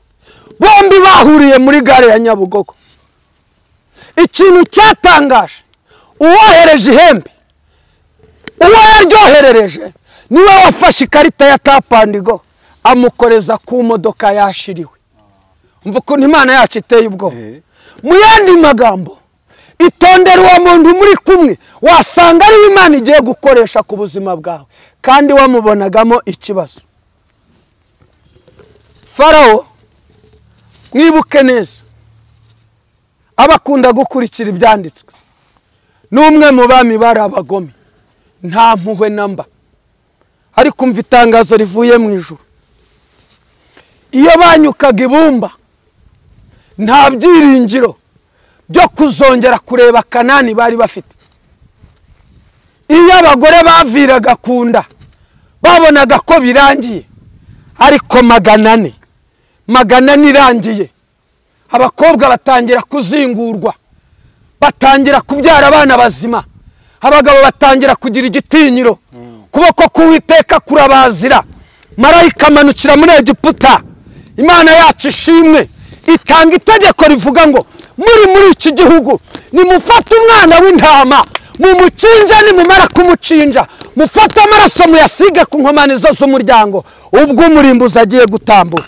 Bombi bahuriye muri gare ya Nyabugogo. Ikintu cyatangaje, uwohereje ihembe, uwo yaryoherereje niwe wafashe ikarita ya tapandigo amukoreza ku modoka yashiriwe. Umva ukuntu Imana yacu iteye ubwoba. Mu yandi magambo, itondera uwo muntu muri kumwe, wasanga ari Imana igiye gukoresha ku buzima bwawe, kandi wamubonagamo ikibazo. Farawo, mwibuke neza, abakunda gukurikira ibyanditswe, n'umwe mu bami bari abagome, nta mpuhwe namba. Ariko umva itangazo rivuye mu ijuru, iyo banyukaga ibumba nta byiringiro byo kuzongera kureba Kanani bari bafite. Iyo abagore baviraga ku nda babonaga ko birangiye, ariko 400 irangiye, abakobwa batangira kuzingurwa, batangira kubyara abana bazima, abagabo batangira kugira igitinyiro. Kuboko k'Uwiteka kurabazira, marayika amanukira muri Egiputa. Imana yacu ishimwe, itanga itegeko rivuga ngo muri iki gihugu nimufate umwana w'intama mumucinja, nimumara kumucinja mufate amaraso muyasige ku nkomanizo z'umuryango, ubwo umurimbuzi agiye gutambuka.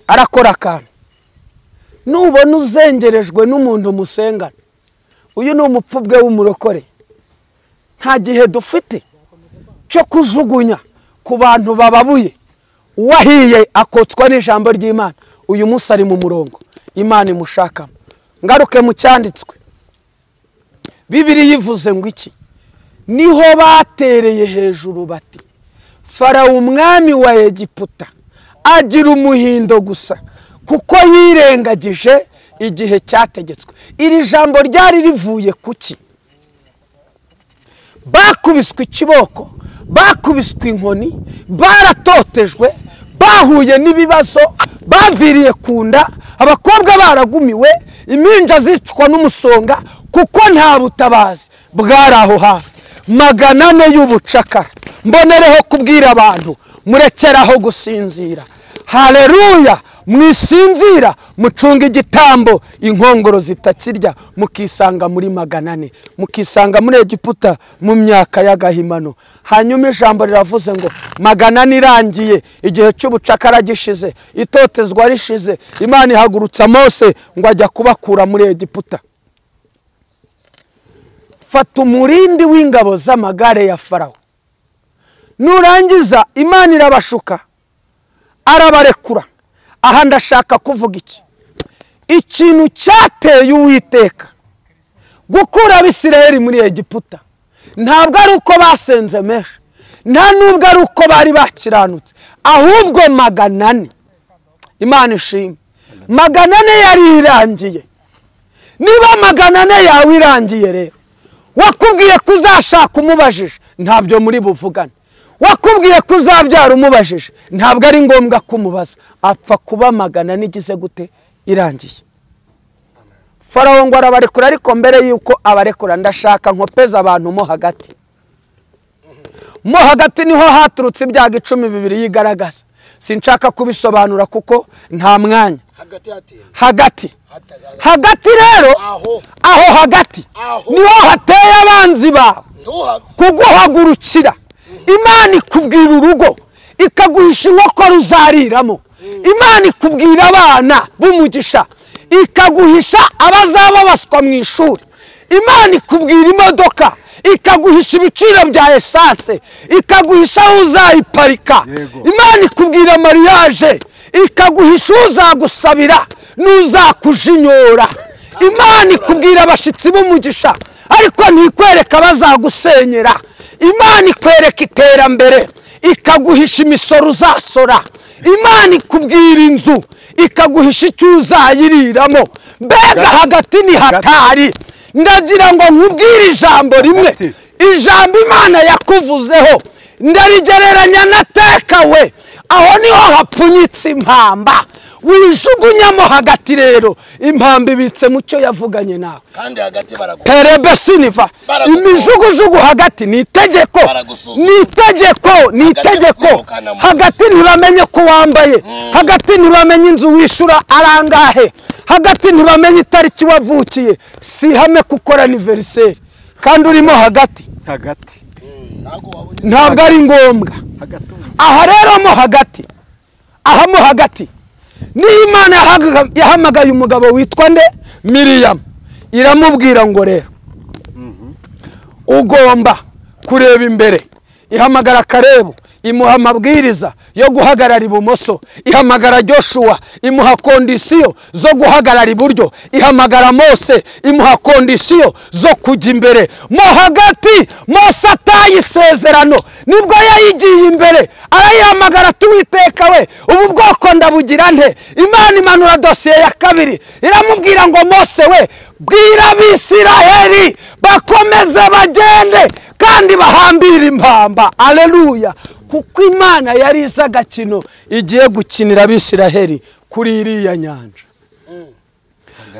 Arakora akantu. Nubona uzengerejwe n'umuntu musengana, uyu ni umupfubwe w'umurokore. Nta gihe dufite cyo kujugunya ku bantu bababuye. Uwahiye akotswa n'ijambo ry'Imana, uyu munsi ari mu murongo Imana imushakamo. Ngaruke mu cyanditswe, Bibiliya yivuze ngo iki? Niho batereye hejuru bati Farawo umwami wa Egiputa agira umuhindo gusa kuko yirengagije igihe cyategetswe. Iri jambo ryari rivuye kuki? Bakubiswe ikiboko, bakubiswe inkoni, baratotejwe, bahuye n'ibibazo, baviriye kunda, abakobwa baragumiwe, impinja zicwa n'umusonga kuko nta butabazi bwari aho hafi. 400 y'ubucakara. Mbonereho kubwira abantu, murekeraho gusinzira. Haleluya! Mwisinzira, mucunga igitambo, inkongoro zitakirya, mukisanga muri 400, mukisanga muri Egiputa mu myaka y'agahimano. Hanyuma ijambo riravuze ngo 400 irangiye, igihe cy'ubucakara gishize, itotezwa rishize, Imana ihagurutsa Mose ngo ajya kubakura muri Egiputa. Fata umurindi w'ingabo z'amagare ya Farawo. Nurangiza Imana irabashuka, arabarekura. Aha ndashaka kuvuga iki? Ikintu cyateye Uwiteka gukura Abisirayeli muri Egiputa ntabwo ari uko basenze menshi, nta nubwo ari uko bari bakiranutse, ahubwo 400. Imana ishimwe, 400 yari irangiye. Niba 400 yawe irangiye rero, wakubwiye ko uzashaka umubajije, ntabyo muri buvugane. Wakubwiye ko uzabyara umubajije, ntabwo ari ngombwa kumubaza. Apfa kuba 400 igize gute? Irangiye. Farawo ngo arabarekura, ariko mbere yuko abarekura ndashaka nkopeza abantu mo hagati. Mo hagati niho haturutse ibyago 10 bibiri yigaragaza. Sinshaka kubisobanura kuko nta mwanya. Hagati hagati rero, aho hagati niho hateye abanzi bawe kuguhagurukira. Imana ikubwira urugo, ikaguhisha inkoko ruzariramo. Imana ikubwira abana b'umugisha, ikaguhisha abazaba baswa mu ishuri. Imana ikubwira imodoka, ikaguhisha ibiciro bya essence, ikaguhisha aho uzayiparika. Imana ikubwira mariage, ikaguhisha uzagusabira n'uzakujinyora. Imana ikubwira abashitsi b'umugisha, ariko ntikwereka bazagusenyera. Imana ikwereka iterambere, ikaguhisha imisoro uzasora. Imana ikubwira inzu, ikaguhisha icyo uzayiriramo. Mbega hagati ni hatari. Ndagira ngo nkubwire ijambo rimwe, ijambo Imana yakuvuzeho ndarigereranya na tekawe. Aho niho hapfunyitse impamba, wijugunyamo hagati. Rero impamba ibitse mu cyo yavuganye nawe. Kandi hagati terebe siniva imijugujugu hagati ni itegeko, ni itegeko, ni itegeko. Hagati ntibamenye ko wambaye, hagati ntibamenye inzu wishura arangahe, hagati ntibamenye itariki wavukiye. Si hame gukora anniversaire kandi urimo hagati. Hagati ntabwo ari ngombwa. Aha rero mo hagati, aha mo hagati ni Imana yahamagaye umugabo witwa nde? Miriam. Iramubwira ngo rero ugomba kureba imbere. Ihamagara Kalebu, imuha amabwiriza yo guhagarara ibumoso. Ihamagara Joshua, imuha kondisiyo zo guhagarara iburyo. Ihamagara Mose, imuha kondisiyo zo kujya imbere. Mo hagati Mose ataye isezerano, nibwo yayigiye imbere, arayihamagara tuwiteka we, ubu bwoko ndabugira nte? Imana imanura dosiye ya kabiri, iramubwira ngo Mose we, bwira Abisirayeli bakomeze bagende kandi bahambire impamba. Aleluya! Kuko Imana yari izi agakino igiye gukinira Abisirayeli kuri iriya nyanja.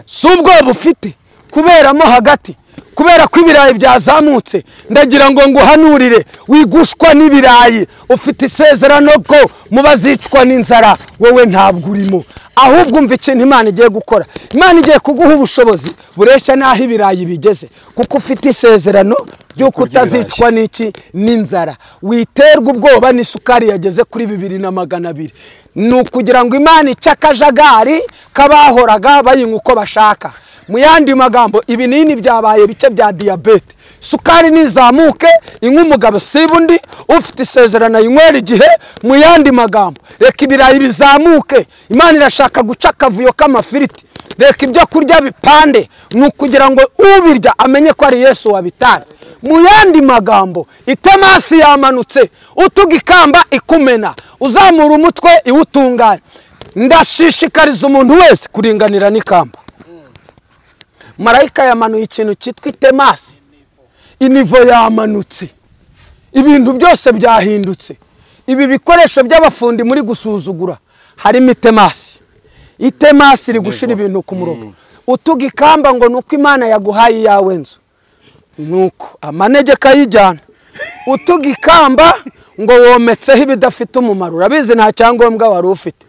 Si ubwoba ufite kuberamo hagati, kubera ko ibirayi byazamutse. Ndagira ngo nguhanurire, wigushwa n'ibirayi. Ufite isezerano ko mu bazicwa n'inzara wowe ntabwo urimo. Ahubwo umva ikintu Imana igiye gukora. Imana igiye kuguha ubushobozi bureshya n'aho ibirayi bigeze, kuko ufite isezerano ry'uko utazicwa n'iki n'inzara. Witerwa ubwoba n'isukari yageze kuri 2200. Ni ukugira ngo Imana ice akajagari k'abahoraga bayinywa uko bashaka. Mu yandi magambo, ibinini byabaye bice bya diyabete. Sukari nizamuke, inywa umugabo siba undi, ufite isezerano ayinywera igihe. Mu yandi magambo, reka ibirayi bizamuke. Imana irashaka guca akavuyo k'amafiriti. Reka ibyo kurya bipande, ni ukugira ngo ubirya amenye ko ari Yesu wabitanze. Mu yandi magambo, itemasi yamanutse, utuga ikamba ikumena, uzamura umutwe iwutunganya. Ndashishikariza umuntu wese kuringanira n'ikamba. Marayika yamanuye ikintu cyitwa itemasi. Inivo yamanutse, ibintu byose byahindutse. Ibi bikoresho by'abafundi muri gusuzugura harimo itemasi. Itemasi iri gushira ibintu ku murongo. Utuga ikamba ngo nuko Imana yaguhaye iyawe nzu, nuko amanegeka yijyana. Utuga ikamba ngo wometseho ibidafite umumaro. Urabizi nta cyangombwa wari ufite,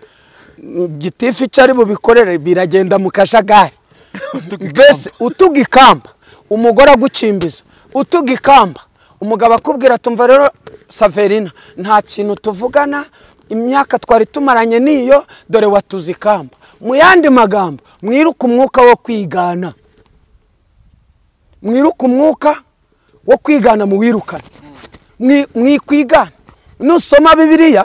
gitifu icyo ari bubikorere biragenda mu kajagari. Mbese utuga ikamba umugore agukimbiza, utuga ikamba umugabo akubwira tumva rero Saverina nta kintu tuvugana, imyaka twari tumaranye niyo, dore watuze ikamba. Mu yandi magambo, mwiruke umwuka wo kwigana. Mwiruke umwuka wo kwigana, muwirukane. Mwikwigana. Nusoma Bibiliya,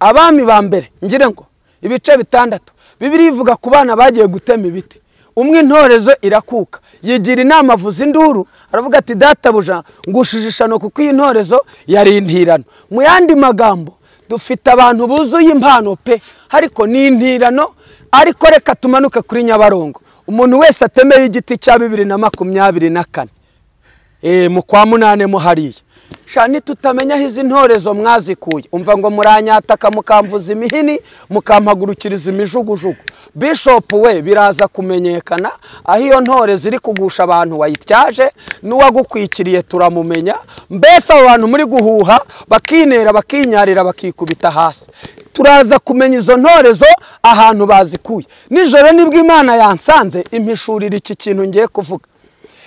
abami ba mbere ngire ngo ibice 6, Bibiliya ivuga ku bana bagiye gutema ibiti. Umwe intorezo irakuka, yigira inama avuza induru, aravuga ati databuja ngushije ishano kuko iyi ntorezo yari intirano. Mu yandi magambo, dufite abantu buzuye impano pe, ariko ni intirano. Ariko reka tumanuke kuri Nyabarongo, umuntu wese atemeye igiti cya 2024 mu kwa 8 muhariye. Shani tutamenya aho izi ntorezo mwazikuye. Umva ngo muranyataka mukamvuza imihini, mukampagurukiriza imijugujugu. Bishop we biraza kumenyekana aho iyo ntorezo iri kugusha abantu wayityaje, n'uwagukwikiriye turamumenya. Mbese abo bantu muri guhuha bakinera bakinyarira bakikubita hasi, turaza kumenya izo ntorezo ahantu bazikuye. Nijoro nibwo Imana yansanze impishurira iki kintu ngiye kuvuga.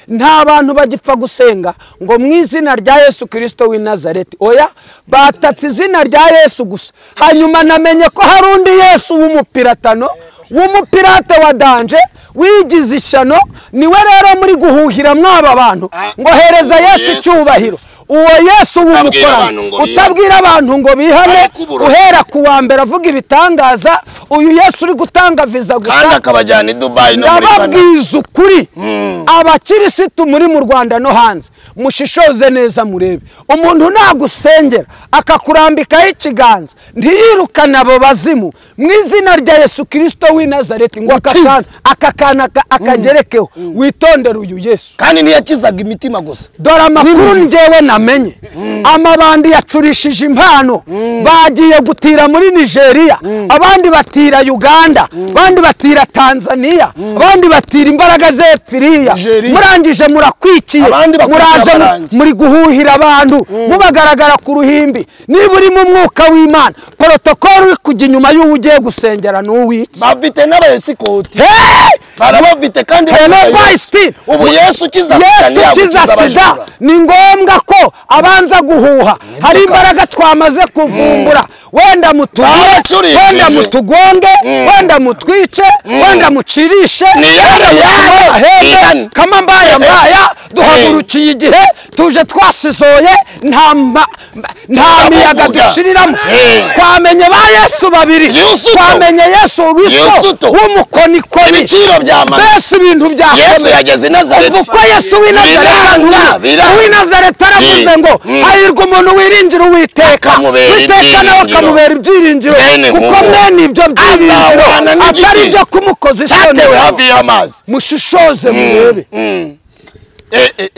Nta bantu bagipfa gusenga ngo mu izina rya Yesu Kristo w'i Nazareti. Oya, batatse izina rya Yesu gusa. Hanyuma namenye ko hari undi Yesu w'umupiratano, w'umupirate wa danje, wigize ishyano. Niwe rero muri guhuhira mwaba bantu ngo hereza Yesu icyubahiro. Uwo Yesu w'umukorano utabwira abantu ngo bihane, uhera ku wa mbere avuga ibitangaza. Uyu Yesu uri gutanga viza gusa kandi akabajyana i Dubai no muri Canada. Ndababwiza ukuri, abakirisitu muri mu Rwanda no hanze, mushishoze neza murebe. Umuntu nagusengera akakurambikaho ikiganza ntiyirukane abo bazimu mu izina rya Yesu Kristo w'i Nazareti ngo akakana akagerekeho. Witondere uyu Yesu. Kandi ntiyakizaga imitima gusa. Dore amakuru njyewe namenye, amabandi yacurishije impano, bagiye gutira muri Nigeria, abandi batira Uganda, abandi batira Tanzania, abandi batira imbaraga zepfiriya. Murangije murakwikiye, muraje muri guhuhira abantu mubagaragara ku ruhimbi. Niba uri mu mwuka w'Imana, protocol uri kujya inyuma y'uwo ugiye gusengera n'uwiki. Bafite n'abayesikoti barabafite kandi ubu Yesu ukiza sida ni ngombwa ko abanza guhuha. Hari imbaraga twamaze kuvumbura. Wenda mutugure, wenda mutugonge, wenda mutwice, wenda mucirishe, wenda kama mbaya mbaya. Duhagurukiye igihe tuje twasizoye, nta miyaga dushiriramo. Twamenye ba Yesu babiri, twamenye Yesu w'umukonikoni. Mbese ibintu byakomeye. Yesu yageze i Nazareti. Uko Yesu w'i Nazareti aravuze ngo hahirwa umuntu wiringira Uwiteka, Uwiteka nawe akamubera ibyiringiro, kuko mwene ibyo byiringiro atari ibyo kumukoza isoni. Hafi y'amazi mushishoze murebe.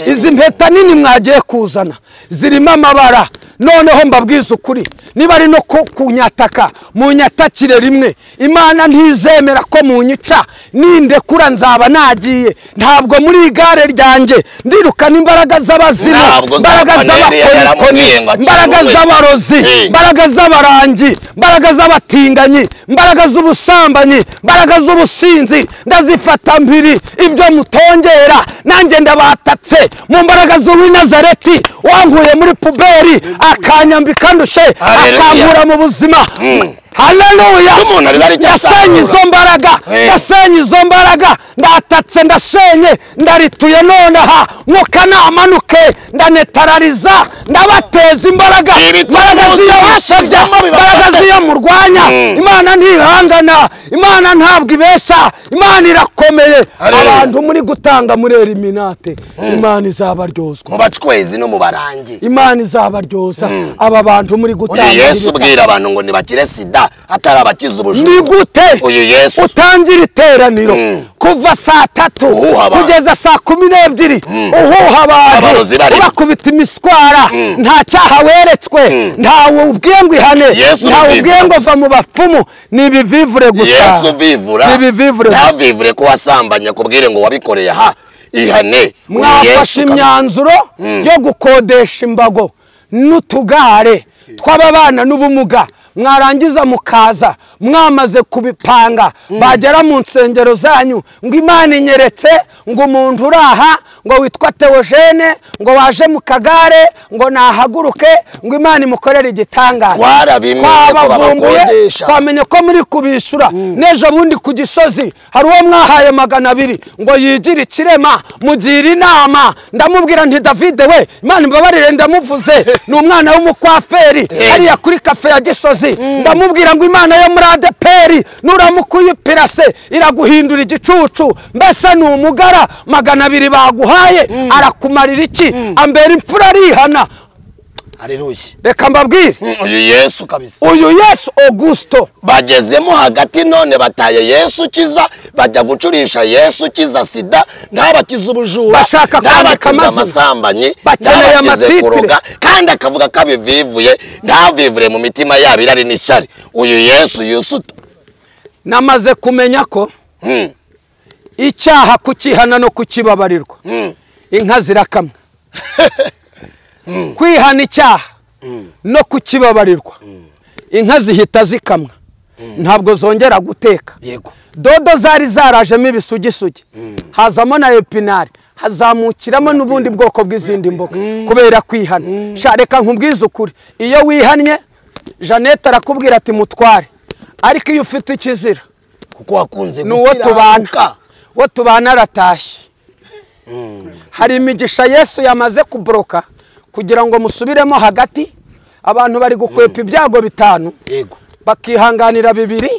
Izi mpeta nini mwagiye kuzana zirimo amabara. Noneho mbabwiza ukuri, niba ari no kunyataka munyatakire rimwe. Imana ntizemera ko munyica, nindekura nzaba nagiye. Ntabwo muri igare ryanjye ndirukana imbaraga z'abazimu, imbaraga z'abakonikoni, imbaraga z'abarozi, imbaraga z'abarangi, imbaraga z'abatinganyi, imbaraga z'ubusambanyi, imbaraga z'ubusinzi, ndazifata mpiri. Ibyo mutongera nanjye ndabatatse mu mbaraga z'uw'i Nazareti wankuye muri puberi akanyambika ndushe akankura mu buzima. Haleluya! Ndasenye izo mbaraga, ndasenye izo mbaraga, ndatatse, ndasenye, ndarituye nonaha. Mwuka namanuke, ndanetarariza, ndabateza imbaraga, imbaraga z'iyo basebya, imbaraga z'iyo murwanya. Imana ntihangana, Imana ntabwo ibesha, Imana irakomeye. Abantu muri gutanga muri Eliminate, Imana izabaryozwa. Mu bacwezi no mu barangi, Imana izabaryoza. Aba bantu muri gutanga, Yesu ubwira abantu ngo nibakire sida atarabakiza ubujura. Ni gute uyu Yesu utangira iteraniro kuva saa 3 kugeza saa 12 uhuha abantu, ubakubita imiswara, nta cyaha weretswe, ntawe ubwiye ngo ihane, ntawe ubwiye ngo va mu bapfumu. Ni ibivivure gusa. Yesu vivura, ni ibivivure gusa. Ntavivure ko wasambanya kubwire ngo wabikoreye aha, ihane. Mwafashe imyanzuro yo gukodesha imbago n'utugare tw'ababana n'ubumuga, mwarangiza mukaza mwamaze kubipanga, bagera mu nsengero zanyu ngo Imana inyeretse ngo umuntu uraha ngo witwa Theogene ngo waje mu kagare ngo nahaguruke ngo Imana imukorere igitangaza. Twabavumbuye, twamenye ko muri kubishura. N'ejo bundi ku Gisozi hari uwo mwahaye 200 ngo yigire ikirema, mugira inama. Ndamubwira nti David we, Imana imbabarire ndamuvuze, ni umwana w'umukwaferi hariya kuri kafe ya Gisozi. Ndamubwira ngo Imana yo muri ADPR nuramuka uyipirase iraguhindura igicucu. Mbese ni umugara 200 baguhaye arakumarira iki? Ambera imfura arihana. Haleluya. Reka mbabwire uyu Yesu kabisa, uyu Yesu Augusto bagezemo hagati none bataye Yesu kiza, bajya gucurisha Yesu kiza sida, ntabakiza ubujura, bashaka kwandika amasambanyi, bakeneye amatitire, kandi akavuga ko abivivuye, ntavivure mu mitima yabo irari n'ishyari. Uyu Yesu Yusutu namaze kumenya ko icyaha kukihana no kukibabarirwa inka zirakamwa. Kwihana icyaha no kukibabarirwa inka zihita zikamwa, ntabwo zongera guteka. Dodo zari zarajemo ibisugisugi, hazamo na epinari, hazamukiramo n'ubundi bwoko bw'izindi mboga kubera kwihana. Reka nkubwize ukuri, iyo wihannye Jeannette arakubwira ati mutware, ariko iyo ufite ikizira kuko wakunze ni uwo tubana, uwo tubana aratashye. Hari imigisha Yesu yamaze kubroka kugira ngo musubiremo hagati. Abantu bari gukwepa ibyago 5 bakihanganira 2,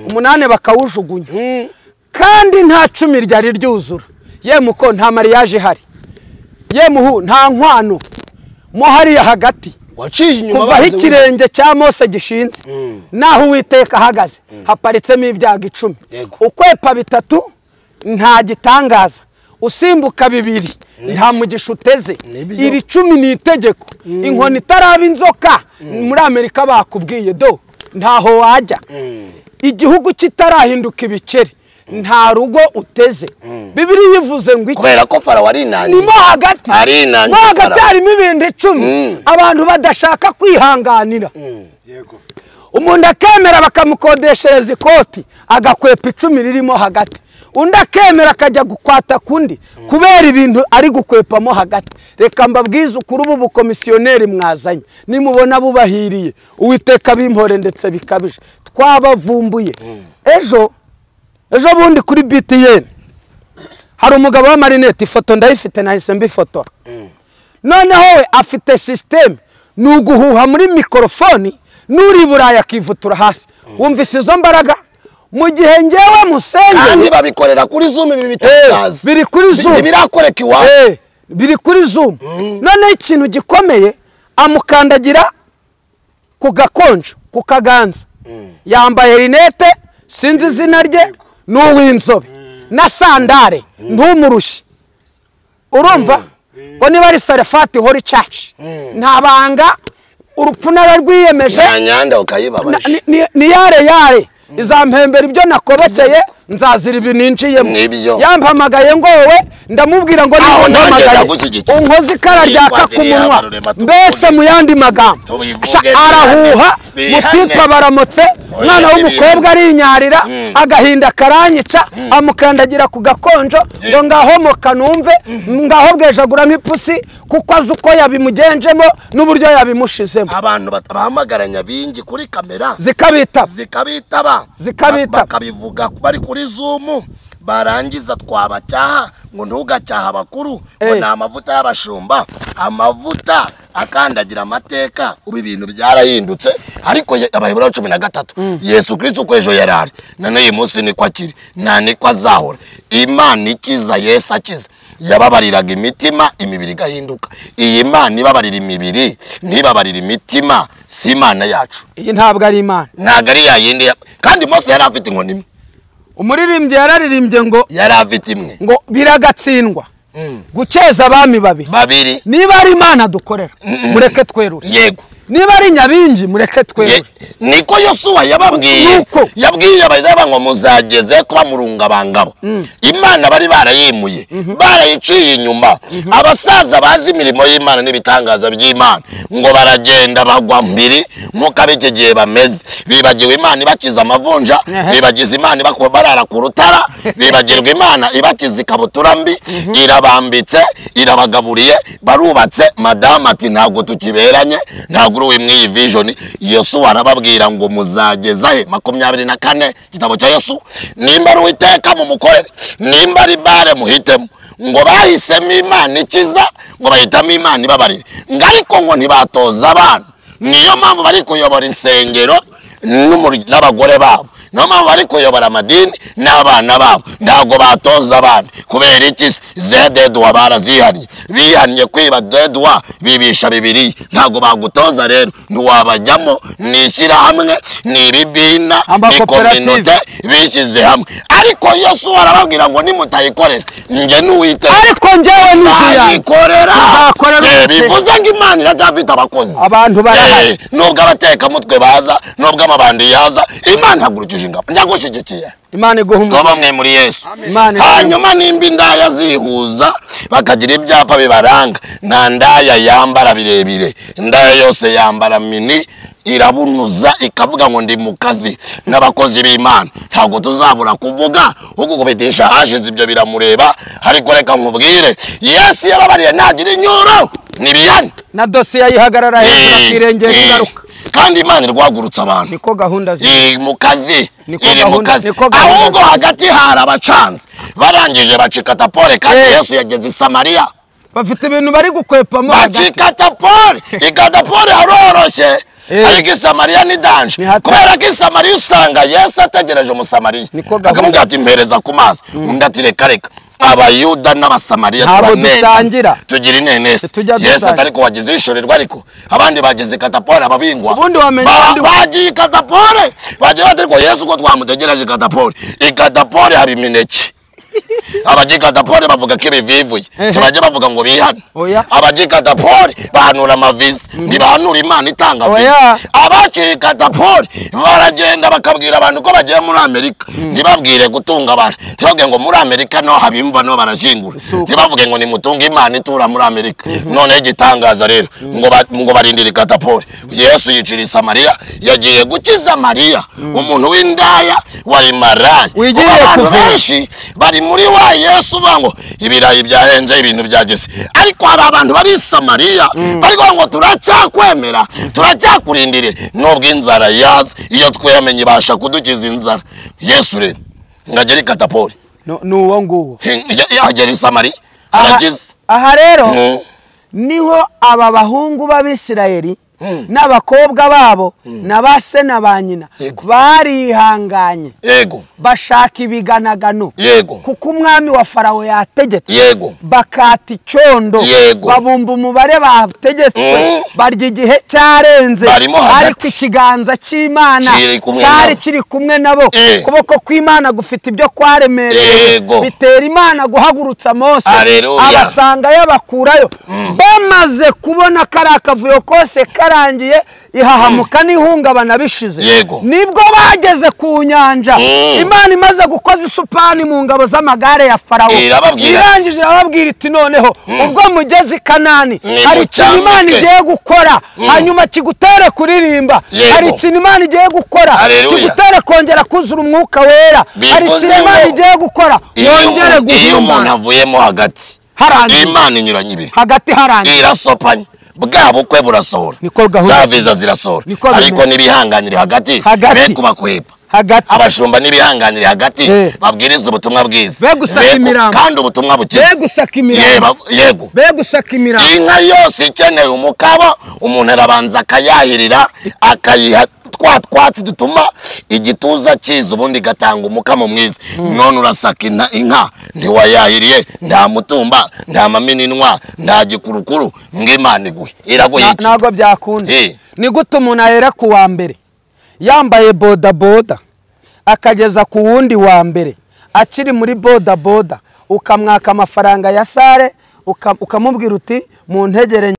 8 bakawujugunya, kandi nta 10 ryari ryuzura. Yemuko nta mariage ihari, yemuhu nta nkwano mo hariya hagati. Kuva aho ikirenge cya Mose gishinze naho Uwiteka ahagaze haparitsemo ibyago 10. Ukwepa 3 nta gitangaza, usimbuka 2 nta mugisha uteze. Iri 10 ni itegeko. Inkoni itaraba inzoka muri Amerika bakubwiye do ntaho wajya. Igihugu kitarahinduka ibikeri nta rugo uteze. Bibiliya ivuze ngo iki? Kubera ko Farawo ari inangiye. Ni mo hagati. Ari inangiye. Mo hagati harimo ibintu 10 abantu badashaka kwihanganira. Yego. Umuntu akemera bakamukodeshereza ikoti agakwepa 10 ririmo hagati. Undi akemera akajya gukwata kundi kubera ibintu ari gukwepamo hagati. Reka mbabwize ukuri, ubu bukomisiyoneri mwazanye nimubona bubahiriye Uwiteka bimpore ndetse bikabije. Twabavumbuye. Ejo bundi kuri BTN hari umugabo wa marinette, ifoto ndayifite nahise mbifotora. Noneho we afite system ni uguhuha muri mikrofoni nuri Buraya akivutura hasi. Wumvise izo mbaraga? Mu gihe ngewe musenge kandi babikorera kuri Zoom, ibi bitangaza biri kuri Zoom, birakoreka iwawe, biri kuri Zoom. None ikintu gikomeye, amukandagira ku gakonjo ku kaganza, yambaye rinete sinzi izina rye, n'uw'inzobe na sandare ntumurushye. Urumva ngo niba ari Sarafati Holy Church, nta banga, urupfu nararwiyemeje. Nyanda ukayibabaje. Ni yare yare izampembera ibyo nakobokeye, nzazira ibi ninjiyemo. Yampamagaye ngo wowe, ndamubwira ngo nimpamagaye unkoze ikara ryaka ku munwa. Mbese mu yandi magambo arahuha mutipa baramutse, mwana w'umukobwa arinyarira, agahinda karanyica, amukandagira ku gakonjo ngo ngaho moka numve, ngaho bwejagura nk'ipusi, kuko azi uko yabimugenjemo n'uburyo yabimushizemo. Abantu bahamagaranya bingi kuri kamera zikabitaba, zikabitaba, zikabitaba, bakabivuga bari kuri Zoom, barangiza twabacyaha ngo ntugacyaha abakuru, ngo ni amavuta y'abashumba, amavuta akandagira amateka. Ubu ibintu byarahindutse, ariko Abaheburayo 13, Yesu Kristo uko ejo yarari na n'uyu munsi niko akiri, nta niko azahora. Imana ikiza, Yesu akiza, yababariraga imitima, imibiri igahinduka. Iyi Mana ibabarira imibiri ntibabarira imitima, si Imana yacu. Iyi ntabwo ari Imana, ntabwo ari yayindi. Kandi Mose yari afite inkoni imwe. Umuririmbyi yararirimbye ngo yari afite imwe, ngo biragatsindwa gukeza abami babiri. Niba ari Imana dukorera mureke twerure, yego. Niba ari Nyabingi mureke twerure. Niko Yosuwa yababwiye, yabwiye abayizaba ngo muzageze kuba murunga bangabo. Imana bari barayimuye, barayiciye inyuma. Abasaza bazi imirimo y'Imana n'ibitangaza by'Imana ngo baragenda bagwa mbiri nkuko ab'iki gihe bameze. Bibagiwe Imana ibakiza amavunja, bibagiza Imana ibakuba barara ku rutara, bibagirwa Imana ibakiza ikabutura mbi, irabambitse, irabagaburiye, barubatse. Madamu ati ntabwo tukiberanye, ntabwo uri mw'iyi vision. Yosuwa arababwira ngo muzageza he? 24 igitabo cya Yesu. Nimba ari Uwiteka mumukorere, nimba ari bare muhitemo. Ngo bahisemo Imana ikiza, ngo bahitamo Imana ibabarire, ngo ariko ngo ntibatoza abana. Niyo mpamvu bari kuyobora insengero n'abagore babo, niyo mpamvu bari kuyobora amadini n'abana babo. Ntabwo batoza abana. Kubera iki? Zededwa barazihannye, bihannye kwiba dedwa, bibisha Bibiliya. Ntabwo bagutoza rero, ntiwabajyamo. Ni ishyirahamwe, ni ibibina, ni kominote bishyize hamwe. Ariko Yesu arababwira ngo nimutayikorera njye n'Uwiteka, ariko njyewe nzayikorera. Bivuze ngo Imana iracyafite abakozi, abantu barahari. Nubwo abatekamutwe baza, nubwo amabandi yaza, Imana ihagurukije ingabo. Ndagushyigikiye. Imana iguha umugisha. Bamwe muri Yesu. Hanyuma nimba indaya zihuza bakagira ibyapa bibaranga, nta ndaya yambara birebire, indaya yose yambara mini, irabunuza ikavuga ngo ndi mu kazi n'abakozi b'Imana. Ntabwo tuzabura kuvuga ugukubitisha hashize, ibyo biramureba. Ariko reka nkubwire, Yesu yababariye ntagira inyuro nibiyane na dosiye yihagarara hejuru akirengera ingaruka. Kandi Imana irwagurutsa abantu, niko gahunda ziri mu kazi, iri mu kazi. Ahubwo hagati hari abacanze barangije bacikata pole, kandi Yesu yageze i Samariya. Bafite ibintu bari gukwepamo hagati, bacikata pole. Ikata pole haroroshye, ariko i Samariya ni danje. Kubera ko i Samariya usanga Yesu ategereje Umusamariya, akamubwira ati mpereza ku mazi, undi ati reka reka. Abayuda n'Abasamariya turanenga, tugira inenesi. Yesu atariko wagize ishorerwa, ariko abandi bageze Katapole, ababingwa bagiye Katapole, bagiye batariko Yesu ko twamutegereje Katapole. I Katapole haba imineke. Abagiye Katapole bavuga ko ibivivuye, ntibajya bavuga ngo bihane. Abagiye Katapole bahanura amavisi, ntibahanura Imana itanga visi. Abaciye Katapole baragenda bakabwira abantu ko bagiye muri Amerika, ntibabwire gutunga abantu, ntibavuge ngo muri Amerika no haba imva no barashyingura, ntibavuge ngo nimutunge Imana itura muri Amerika. Noneho igitangaza rero ngo barindire Katapole. Yesu yicira i Samariya, yagiye gukiza Mariya, umuntu w'indaya wari maraya. Abantu benshi bari muri wa Yesu bango ibirayi byahenze, ibintu byageze. Ariko hari abantu bari i Samariya bari ngo turacyakwemera, turacyakurindire nubwo inzara yaza. Iyo twamenye ibasha kudukiza inzara. Yesu rero ngagera i Katapole, nuwo nguwo yagera i Samariya aragize. Aha rero niho aba bahungu b'Abisirayeli N'abakobwa babo na ba se na ba nyina barihanganye. Yego. Bashaka ibiganagano. Yego. Kuko umwami wa Farawo yategetse. Yego. Bakata icyondo. Yego. Babumba umubare bategetswe. Barya igihe cyarenze. Ariko ikiganza cy'Imana cyari kiri kumwe nabo. Ukuboko kw'Imana gufite ibyo kwaremereye. Bitera Imana guhagurutsa Mose. Abasanga yabakurayo. Bamaze kubona kari akavuyo kose karangiye, ihahamuka n'ihungabana bishize. Nibwo bageze ku nyanja. Imana imaze gukoza isupani mu ngabo z'amagare ya Farawo, irangije irababwira iti noneho ubwo mugeze i Kanani hari ikintu Imana igiye gukora, hanyuma kigutere kuririmba. Hari ikintu Imana igiye gukora kigutere kongera kuzura umwuka wera. Hari ikintu Imana igiye gukora wongere guhimba. Iyo umuntu avuyemo hagati, Imana inyuranye ibihe hagati harangiye irasopanye, bwa bukwe burasohora, za viza zirasohora, ariko n'ibihanganire hagati be kubakwepa. Abashumba n'ibihanganire hagati babwiriza ubutumwa bwiza kandi ubutumwa bukiza. Yego. Inka yose ikeneye umukaba, umuntu arabanza akayahirira, akayiha twa twatsi dutuma igituza cyiza, ubundi igatanga umukamo mwiza. None urasaka inka ntiwayahiriye, nta mutumba, nta mamininwa, nta gikurukuru, ngo Imana iguhe. Iraguhe iki? Ntabwo byakunda. Ni gute umuntu ahera ku wa mbere yambaye bodaboda akageza ku wundi wa mbere akiri muri bodaboda, ukamwaka amafaranga ya sare, ukamubwira uti mu ntegere